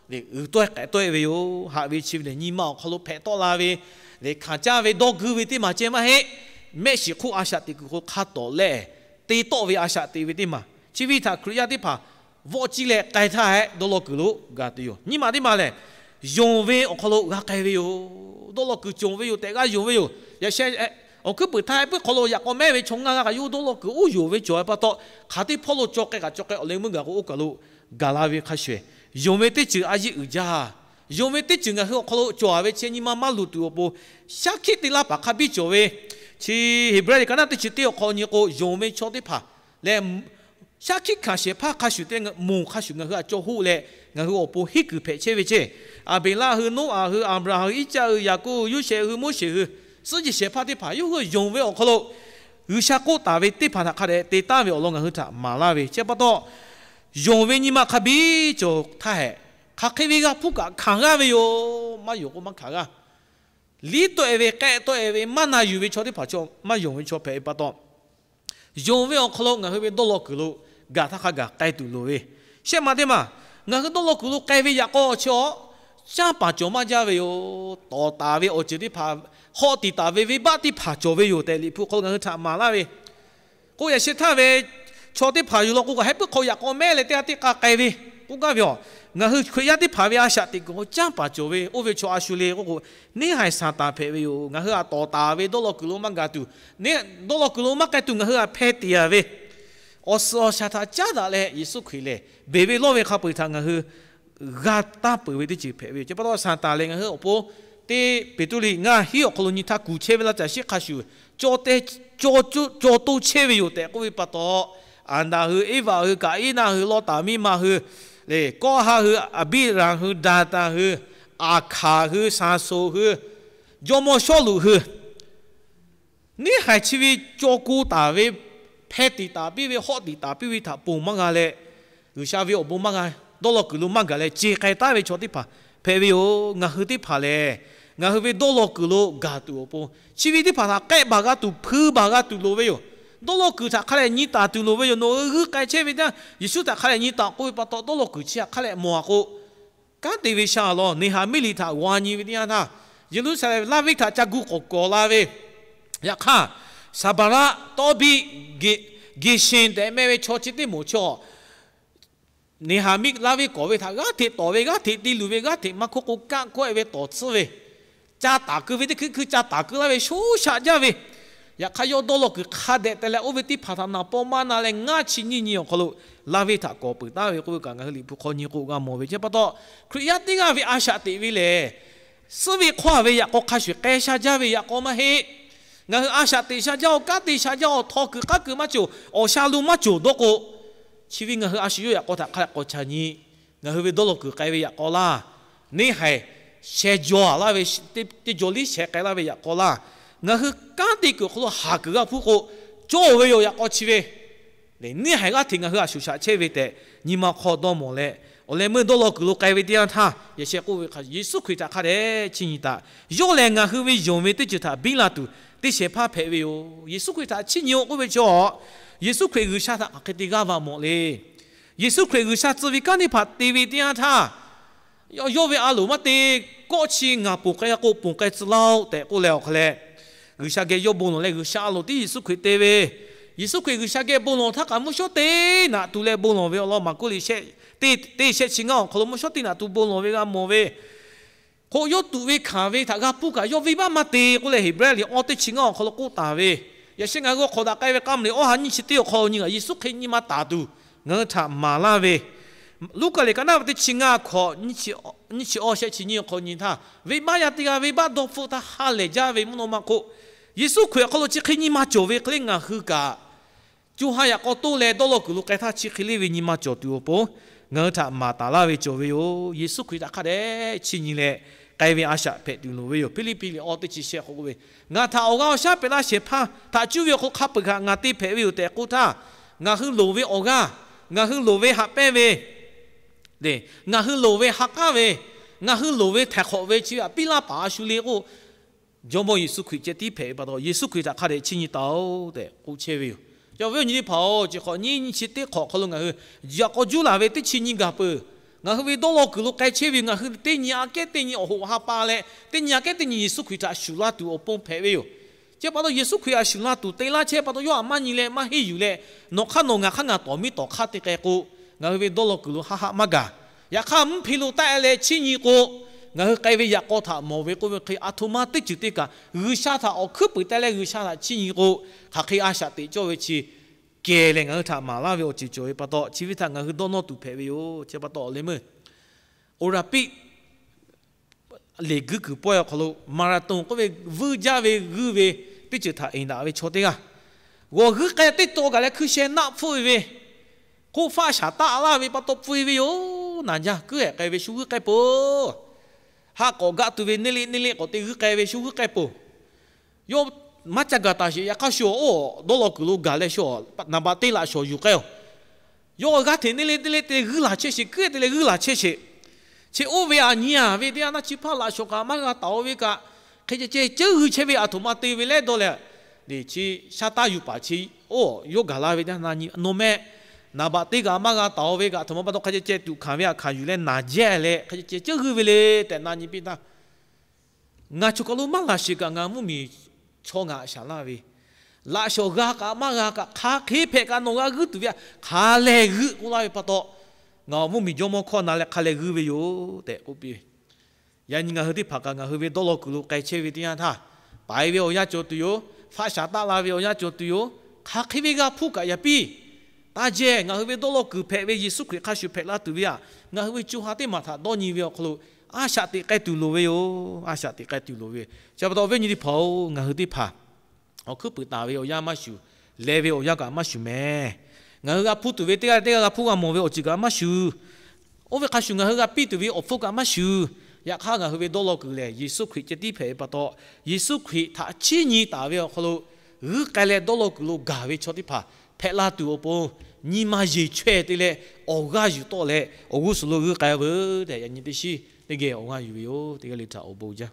uiˍ tawˆ-e k'ehꞈ tawˆ-e ve yoˬ. Haꞈ ve chi ve lehˬ, nyi ma awˬ hk'aw lo hpehꞈ tawˆ la ve, lehˬ hkanˍ caˇ ve dawˇ guiˇ ve teˇ maˬ ceh maˇ heˆ. Mehˆ shiˍ hk'oˆ a shaꞈ teꞈ kuiˬ hk'o hk'a tawˍ leh te tawˆ ve a shaꞈ teꞈ ve teˇ maˬ, chi ve htaꞈ Hkriꞈ yaˇ teˇ hpaˍ vawˆ ciˇ leh k'ai htaˇ hehꞈ, dawˇ law kuiˬ lo g'a tuˬ yoˬ. Nyiˇ maˬ teˇ maˬ lehˬ, yonˍ ve awˬ hk'aw lo g'a k'ai ve yoˬ. Dawˇ law kuiˬ cawˬ ve yoˬ tehꞈ g'a yonˍ ve yoˬ. Yaꞈ sheh awˬ hkuiˉ puiˍ htaˇ hehꞈ puiˉ hk'aw lo yaꞈ k'aw mehˉ ve chaw ngaˇ g'aˇ kaꞈ yawˇ hui dawˇ law kuiˬ oˇ yonˍ ve cawˬ ve pa taw, hk'aˬ teˇ hpawˇ lo caw k'ai kaꞈ caw k'ai, awˬ leh meuˇ gaˬ k'o oˇ kaˬ lo gaˬ la ve hk'a shuˍ, yonˍ ve teˇ ceuˬ a yeˇ uiˍ jaˇ. Yonˍ ve teˇ ceuˬ ngaˬ hui awˬ hk'aw lo cawˬ-a ve chi nyi ma maˇ luˬ tuˬ awˬ pon, shaˉ hkiˆ te laˇ paˍ hk'a biˇ cawˬ ve, chi Heˍbrehˇ liꞈ ka naˇ teˇ chi teˇ awˬ hk'aw nyi k'o, yonˍ ve chaw teˇ hpaˍ lehˬ, shaˉ hkiˆ hkanˍ shehˍ hpaˇ hk'a shuˍ te moˬ hk'a shuˍ ngaˬ hui htaꞈ caw hoˆ leh, ngaˬ hui awˬ pon hiˉ kuiˬ hpehꞈ chehˇ ve ceˇ. Aˍbeˍlaˆ hui, Noˉaꞈ hui, Aˍbraˍhanˍ hui, Iˉcaˆ hui, Yaˍkoˆ hui, Yoˇsehꞈ hui, Moˉseˍ hui, suhˉ jehˬ shehˍ hpaˇ teˇ hpaˍ yawˇ hui yonˍ ve awˬ hk'aw lo G'uiˬsha k'oˆ taˍ ve teˇ hpaˍ htaꞈ hk'a dehꞈ te taˍ ve awˬ lawn ngaˬ hui htaꞈ maˍ laˇ ve chi pa taw, yonˍ ve nyi ma hk'a biˇ cawˬ htaˇ hehꞈ, hk'aˬ hk'e ve g'a hpuˇ kaꞈ hkanˍ g'aˇ ve yoˬ. Maˇ yonˍ k'o maˇ hkanˍ g'aˇ. Liˉ tawˆ-e ve, k'ehˆ tawˆ-e ve, maˇ na yuˬ ve chaw teˇ hpaˍ chaw maˇ yonˍ ve chaw hpehꞈ ve pa taw, yonˍ ve awˬ hk'aw lo ngaˬ hui ve dawˇ law kuiˬ lo gaˬ htaˇ hk'a gaˬ k'ai tuˬ loˍ ve, shehˆ maˬ teˇ maˬ, ngaˬ hui dawˇ law kuiˬ lo k'ai ve yaꞈ k'aw chi awˬ, canˇ paˍ cawˬ maˇ jaˇ ve yoˬ. Tawˍ taˍ ve awˬ ceuˬ teˇ hpaˍ, hawˆ tiˍ taˍ ve venˇbaˆ teˇ hpaˍ cawˬ ve yoˬ tehꞈ Liꞈ hpu hk'aw lo ngaˬ hui htaꞈ maˍ laˇ ve k'o, yaꞈ sheh htaˇ ve chaw teˇ hpaˍ yuˬ law k'o kaꞈ, hehˉ puiˉ hk'aw yaꞈ k'aw mehˉ leh teˇ g'aˇ teˇ k'a k'ai ve k'oˆ gaˇ ve yoˬ. Ngaˬ hui Hkriꞈ yaˇ teˇ hpaˍ ve a shaꞈ teꞈ kuiˬ k'o, canˇ paˍ cawˬ ve oˇ ve chaw a shu le k'oˆ k'o, neˇ haiˬ Saˍtanˍ hpehꞈ ve yoˬ. Ngaˬ hui htaꞈ tawˍ taˍ ve dawˇ law kuiˬ lo maˇ gaˬ tuˬ, dawˇ law kuiˬ lo maˇ k'ai tuˬ ngaˬ hui htaꞈ hpeh tiꞈ-a ve, awˬ suhˍ awˬ shaˍ htaꞈ caˉ daꞈ leh Yeˍsuˆ Hkriꞈ lehˬ, beˬ ve lawˇ ve hk'a peu-eˬ htaꞈ ngaˬ hui g'a taˇ peuˬ ve teˇ ceuˬ hpehꞈ ve yoˬ. Chi pa taw Saˍtanˍ lehˬ, ngaˬ hui awˬ pon teˇ Peˍtruˆ liꞈ ngaˇ hiˉ awˬ hk'aw lo nyi htaˇ kuˬ chehˇ ve laˇ caˬ shiˉ hk'a shuˍ caw te, caw toˇ chehˇ ve yoˬ tehꞈ k'oˆ ve pa taw, Aˍdanˍ hui, Eˇvaꞈ hui, Kaˍiˉnaˆ hui, Lawˇtaˍ miˇ ma hui, lehˬ Kawˇhaˆ hui, Aˍbiˇraˍ hui, Daˍtanˍ hui, Aˍhkaˍ hui, Saˍsoˍ hui, jawˇmawˇ Sawˉluꞈ hui, neˇ haiˬ chi ve caw ko taˍ ve, hpeh tiꞈ taˍ piˇ ve, hawˆ tiꞈ taˍ piˇ ve htaꞈ ponˬ maˇ g'a leh, G'uiˬsha ve awˬ bon maˇ g'a, dawˇ law kuiˬ lo maˇ gaˬ leh ce k'ai taˉ ve chaw teˇ hpaˍ hpehꞈ ve yoˬ. Ngaˬ hui teˇ hpaˍ lehˬ, ngaˬ hui ve dawˇ law kuiˬ lo gaˬ tuˬ awˬ pon, chi ve teˇ hpaˍ htaꞈ k'ehˆ baˬ g'a tuˬ, hpui baˬ g'a tuˬ loˍ ve yoˬ. Dawˇ law kuiˬ htaꞈ hk'a lehˬ nyi taˍ tuˬ loˍ ve yoˬ. Nawˬ hui g'uiˇ k'ai chehˇ ve teˇ yanˇ, Yeˍsuˆ htaꞈ hk'a lehˬ nyi taˍ k'oˆ ve pa taw, dawˇ law kuiˬ chi htaꞈ hk'a lehˬ mawˬ-a k'o, kanˉ te ve sha lawˬ. Neˍhaˍmiˆ liꞈ htaꞈ g'aw nyi ve teˇ yanˇ htaˇ, Yeˍruˆsaˍlehnˍ laˇ venˇ htaꞈ ca gu k'awꞈ kawˍ la ve, yaꞈ hk'aˇ, Saˍbaˍraˆ, Tawˇbiˆ, Geˍsheˍ tehꞈ meh ve chaw chi teˇ moˍ chaw, Neˍhaˍmiˆ laˇ venˇ kawˍ ve htaꞈ g'aˇ hteꞈ tawˍ ve, g'aˇ hteꞈ te luˬ ve, g'aˇ hteꞈ maˇ hk'oˆ k'o kanˆ kawehˆ ve tawˍ tsuhˇ ve, ca taˍ keu ve teˇ hkui hkui ca taˍ keu laˇ ve shoˉ shaꞈ jaˇ ve, yaꞈ hk'aˇ yawˇ dawˇ law kuiˬ hk'a dehꞈ te leh oˇ ve teˇ hpaˍ htaꞈ naˍ paw maˇ na leh ngaˇ chi nyiˇ nyi awˬ hk'aw lo laˇ ve htaꞈ kawˍ peuˬ taˍ ve k'oˆ ve kaꞈ ngaˬ hui Liꞈ hpu hk'aw nyi k'o g'a mawˬ ve. Chi pa taw, Hkriꞈ yaˇ teˇ g'aˇ ve a shaꞈ teꞈ ve lehˬ, suhˉ ve hk'awˇ ve yaꞈ k'aw hk'a shuˍ shuˍ k'ai sha jaˇ ve yaꞈ k'aw maˇ heˆ. Ngaˬ hui a shaꞈ teꞈ sha jaˇ-oˬ, kanˉ te sha jaˇ-oˬ, htaw kuiˬ k'aˉ kuiˬ maˇ cawˬ, awˬ sha lo maˇ cawˬ dawˇ k'o, chi ve ngaˬ hui a shu yawˇ yaꞈ k'aw htaꞈ hk'a k'awꞈ ca nyi. Ngaˬ hui ve dawˇ law kuiˬ k'ai ve yaꞈ k'aw laˇ, neˇ haiˬ sheh jaw laˇ ve teˇ jaw liˇ sheh k'ai laˇ ve yaꞈ k'aw laˇ, ngaˬ hui kanˉ te kuiˬ awˬ hk'aw lo haˍ kuiˬ g'a hpuˇ k'o, cawˇ ve yoˬ yaꞈ k'aw chi ve. Neˇ haiˬ g'aˇ hteꞈ ngaˬ hui a shuˍ shaꞈ chehˇ ve tehꞈ nyi ma hk'aw dawˇ mawˬ leh, awˬ leh meuˇ dawˇ law kuiˬ lo k'ai ve teˇ yanˇ htaˇ, yaꞈ sheh k'oˆ ve hk'a, Yeˍsuˆ Hkriꞈ htaꞈ hk'a dehꞈ chiˇ nyi taꞈ. Yawˇ lehˬ ngaˬ hui ve yonˍ ve teˇ ceuˬ htaꞈ biˇ la tuˬ teˇ shehˍ hpaˇ hpehꞈ ve yoˬ. Yeˍsuˆ Hkriꞈ htaꞈ chiˇ nyi-oˬ k'oˆ ve chaw, Yeˍsuˆ Hkriꞈ G'uiˬsha htaꞈ hk'aˬ hk'e te g'aˇ va mawˬ le. Yeˍsuˆ Hkriꞈ G'uiˬsha tcuh ve kanˉ teˇ hpaˍ te ve teˇ yanˇ htaˇ, yawˇ ve a loˍ maˇ te, kawˆ chi ngaˬ ponˬ k'ai g'a k'o ponˬ k'ai tcuh laˇ-oˆ tehꞈ k'oˆ leh awˬ hk'a leh, G'uiˬsha geh yawˇ bon lawˬ leh G'uiˬsha a loˍ tiˉ Yeˍsuˆ Hkriꞈ te ve. Yeˍsuˆ Hkriꞈ G'uiˬsha geh bon lawˬ htaˇ kaꞈ mvuhˇ shawˉ teˇ naꞈ tu leh bon lawˬ ve awˬ lawn Maˍkuˆ liꞈ shehˆ, teˇ shehˆ chi ngaˇ awˬ hk'aw lo mvuhˇ shawˉ teˇ naꞈ tu bon lawˬ ve g'a mawˬ ve. K'o, yawˇ tuꞈ ve hkanˍ ve htaꞈ g'a hpuˇ kaꞈ yawˇ venˇbaˆ maˇ te k'oˆ leh, Heˍbrehˇ liꞈ awˇ teˇ chi ngaˇ awˬ hk'aw lo k'oˆ taˍ ve. Yaꞈ sheh ngaˬ hui awˬ hk'awꞈ daꞈ k'ai ve k'a mvuh liꞈ awˇ ha nyiˇ chi teˇ awˬ hk'aw lo nyi kaꞈ Yeˍsuˆ Hkriꞈ nyi ma taˍ tuˬ ngaˬ hui htaꞈ maˍ laˇ ve. Luˉkaꞈ liꞈ ka naˉ ve teˇ chi ngaˇ hkawꞈ, nyiˇ chi awˇ shehˆ chi nyiˇ awˬ hk'aw lo nyi htaˇ, venˇbaˆ yaˇ teˇ g'aˇ venˇbaˆ dawˇ hpfuhˆ htaˇ ha lehˬ jaˇ ve mvuhˇ naw ma k'o, Yeˍsuˆ Hkriꞈ awˬ hk'aw lo chi hk'e nyi ma cawˬ ve hk'e le ngaˬ hui kaꞈ co ha yaꞈ k'aw toˇ leh dawˇ law kuiˬ lo k'ai htaˇ chi hk'e le ve nyi ma cawˬ tuˬ awˬ pon ngaˬ hui htaꞈ maˍ taˍ laˇ ve cawˬ ve yoˬ. Yeˍsuˆ Hkriꞈ htaꞈ hk'a dehꞈ chiˇ nyi leh k'ai ve a shaꞈ hpehꞈ tuˬ loˍ ve yoˬ. Hpiˇliˇpiˆ liꞈ awˇ teˇ chi shehˆ k'oˆ ve, Ngaˬ htaꞈ awˬ g'aˇ awˬ shaˉ pehꞈ laˇ shehˍ hpaˇ htaꞈ cuˇ ve awˬ hk'aw lo hk'a peu-eˬ kaꞈ ngaˬ te hpehꞈ ve yoˬ tehꞈ k'oˆ htaˇ, ngaˬ hui loˍ ve awˬ g'aˇ, ngaˬ hui loˍ ve haꞈ pehnˇ ve, ngaˬ hui loˍ ve ha k'aˉ ve, ngaˬ hui loˍ ve htaiˍ hk'awꞈ ve chi ve htaꞈ piˇ laˇ paˍ a shu le k'o, Jawˇmawˇ Yeˍsuˆ Hkriꞈ ceh tiˉ hpehꞈ ve pa taw, Yeˍsuˆ Hkriꞈ htaꞈ hk'a dehꞈ chiˇ nyi taˍ-oˬ tehꞈ k'oˆ chehˇ ve yoˬ. Chi awˬ viˉ awˬ nyi teˇ hpaˍ-oˬ, chi hk'awꞈ nyiˇ nyiˇ chi teˇ hk'awꞈ hk'aw lo ngaˬ hui yaꞈ k'aw juˇ laˬ ve teˇ chi nyi gaˬ peuˬ. Ngaˬ hui ve dawˇ law kuiˬ lo k'ai chehˇ ve ngaˬ hui teˇ nyi aꞈ kehˉ teˇ nyi awˬ hoꞈ ha pa leh, teˇ nyi aꞈ kehˉ teˇ nyi Yeˍsuˆ Hkriꞈ htaꞈ shuˍ laˇ tuˬ awˬ pon hpehꞈ ve yoˬ. Chi pa taw Yeˍsuˆ Hkriꞈ htaꞈ shuˍ laˇ tuˬ te laˇ chehˇ pa taw yawˇ htaꞈ maˇ nyi leh maˇ henˇ yuˬ leh, nawˬ hk'aˇ nawˬ ngaˬ hk'aˇ ngaˬ tawˍ miˇ tawˍ hk'aˇ te k'ai k'o, ngaˬ hui ve dawˇ law kuiˬ lo haˆ haˆ maˇ gaˬ. Yaꞈ hk'aˇ mvuhˇ hpe lo taˆ leh chiˇ nyi k'o, ngaˬ hui k'ai ve yaꞈ k'aw htaꞈ mawˬ ve k'oˆ ve hk'e, aˬ htoꞈ ma teˇ ceuˬ te kaꞈ G'uiˬsha htaꞈ awˬ hkuiˉ puiˍ teh leh G'uiˬsha htaꞈ chiˇ nyi k'o, hk'aˬ hk'e a shaꞈ teꞈ cawˇ ve chi kehˬ leh ngaˬ hui htaꞈ maˍ laˇ ve awˬ ceuˬ cawˬ ve pa taw, chi ve htaꞈ ngaˬ hui dawˇ nawˇ tuˬ hpehꞈ ve yoˬ. Chi pa taw awˬ leh meuˇ Olympic leˬ guiˇ kuiˬ pawehˇ awˬ hk'aw lo marathon k'oˆ ve vuiˇ jaˇ ve g'uiˇ ve teˇ ceuˬ htaꞈ eˍ daꞈ ve chaw teˇ g'aˇ, g'awˬ g'uiˇ k'ai teˇ taw gaˬ leh hkui sheh naˆ hpfuhˆ ve ve, hk'oˆ faˆ shaˍ taˆ laˇ ve pa taw pui ve yoˬ. Naˬ jaˇ kuiˉ ehˍ k'ai ve shu g'uiˇ k'ai peuˬ. Haˆ k'awꞈ gaˆ tuˬ ve neˇ leˆ neˇ leˆ k'awꞈ te g'uiˇ k'ai ve shu g'uiˇ k'ai peuˬ. Yawˇ maˇ ca gaˬ taˍ sheˍ. Yaꞈ hk'aˇ shu-oˬ, dawˇ law kuiˬ lo gaˬ leh shu-oˬ, naˍ baꞈ teˇ laꞈ shawˍ yuˬ k'ai-oˬ. Yawˇ g'aˇ hteꞈ neˇ leˆ neˇ leˆ te g'uiˇ laˬ chehˇ sheˍ, kuiˉ te leh g'uiˇ laˬ chehˇ sheˍ. Chi oˇ ve aˬ nyi aˬ ve teˇ yanˇ htaˇ chi hpaˇ laꞈ shawˍ kaꞈ maˇ g'a taˍ-o ve kaꞈ, hk'e ceh ceh ceuˇ g'uiˇ chehˇ ve aˬ htoꞈ ma te ve leh dawˇ leh, chi shaˉ taˇ yuˬ paˍ chi, oˇ yawˇ gaˬ la ve teˇ yanˇ na nyi nawˬ meh, naˍ baꞈ teˇ g'aꞈ maˇ g'a taˍ-o ve kaꞈ, aˬ htoꞈ ma pa taw hk'e ceh ceh tuꞈ hkanˍ ve aˬ hkanˍ yuˬ leh naˬ jehˇ leh hk'e ceh ceh ceuˇ g'uiˇ ve le tehꞈ na nyi piˇ htaˇ, ngaˬ choˬ kaˬ lo maˇ laˬ sheˍ kaꞈ ngaˬ mvuhˇmiˬ chaw ngaˬ shaˍ laˇ ve, laꞈ shawˍ g'a kaꞈ maˇ g'a kaꞈ hk'aˬ hk'e hpehꞈ kaꞈ nawˬ g'a g'uiˇ tuˬ ve aˬ hk'a lehˬ g'uiˇ k'oˆ laˇ ve pa taw, ngaˬ awˬ mvuhˇmiˬ jawˇmawˇ hkawˇ na leh hk'a lehˬ g'uiˇ ve yoˬ tehꞈ k'oˆ piˇ ve. Yaꞈ nyi ngaˬ hui teˇ hpaˍ kaꞈ ngaˬ hui ve dawˇ law kuiˬ lo k'ai chehˇ ve teˇ yanˇ htaˇ, paiˍ ve awˬ yanˇ cawˬ tuˬ yoˬ. Faˆ shaˍ taˆ la ve awˬ yanˇ cawˬ tuˬ yoˬ. Hk'aˬ hk'e ve g'a hpuˇ kaꞈ yaꞈ piˇ. Taˇ jehˇ, ngaˬ hui ve dawˇ law kuiˬ hpehꞈ ve Yeˍsuˆ Hkriꞈ hk'a shuˍ hpehꞈ la tuˬ ve aˬ, ngaˬ hui ve co ha teˇ maˬ htaꞈ dawˇ nyi ve awˬ hk'aw lo a shaꞈ teꞈ k'ai tuˬ loˍ ve yoˬ. A shaꞈ teꞈ k'ai tuˬ loˍ ve. Chi pa taw awˬ viˉ awˬ nyi teˇ hpaˍ-oˬ, ngaˬ hui teˇ hpaˍ awˬ hkuiˉ puiˍ taˍ ve awˬ yanˇ maˇ shuˍ, leh ve awˬ yanˇ kaꞈ maˇ shuˍ mehˍ. Ngaˬ hui g'a hpuˇ tuˬ ve teˇ g'aˇ leh teˇ g'aˇ g'a hpuˇ g'a mawˬ ve awˬ ceuˬ kaꞈ maˇ shuˍ. Oˇ ve hk'a shuˍ ngaˬ hui g'a piˇ tuˬ ve awˬ hpfuhˇ kaꞈ maˇ shuˍ. Yaꞈ hk'aˇ ngaˬ hui ve dawˇ law kuiˬ lehˬ Yeˍsuˆ Hkriꞈ ceh tiˉ hpehꞈ ve pa taw, Yeˍsuˆ Hkriꞈ htaꞈ chiˇ nyi taˍ ve awˬ hk'aw lo g'uiˇ k'ai leh dawˇ law kuiˬ lo gaˬ ve chaw teˇ hpaˍ hpehꞈ la tuˬ awˬ pon, nyi ma yeˬ chaweh te leh awˬ g'aˇ yuˬ tawˆ leh awˬ g'uˇ suhˍ lo g'uiˇ k'ai-a veuˬ tehꞈ yaꞈ nyi teˇ shiˉ teˇ geh awˬ g'aˇ yuˬ ve yoˬ. Teˇ g'aˇ le htaꞈ awˬ bon jaˇ.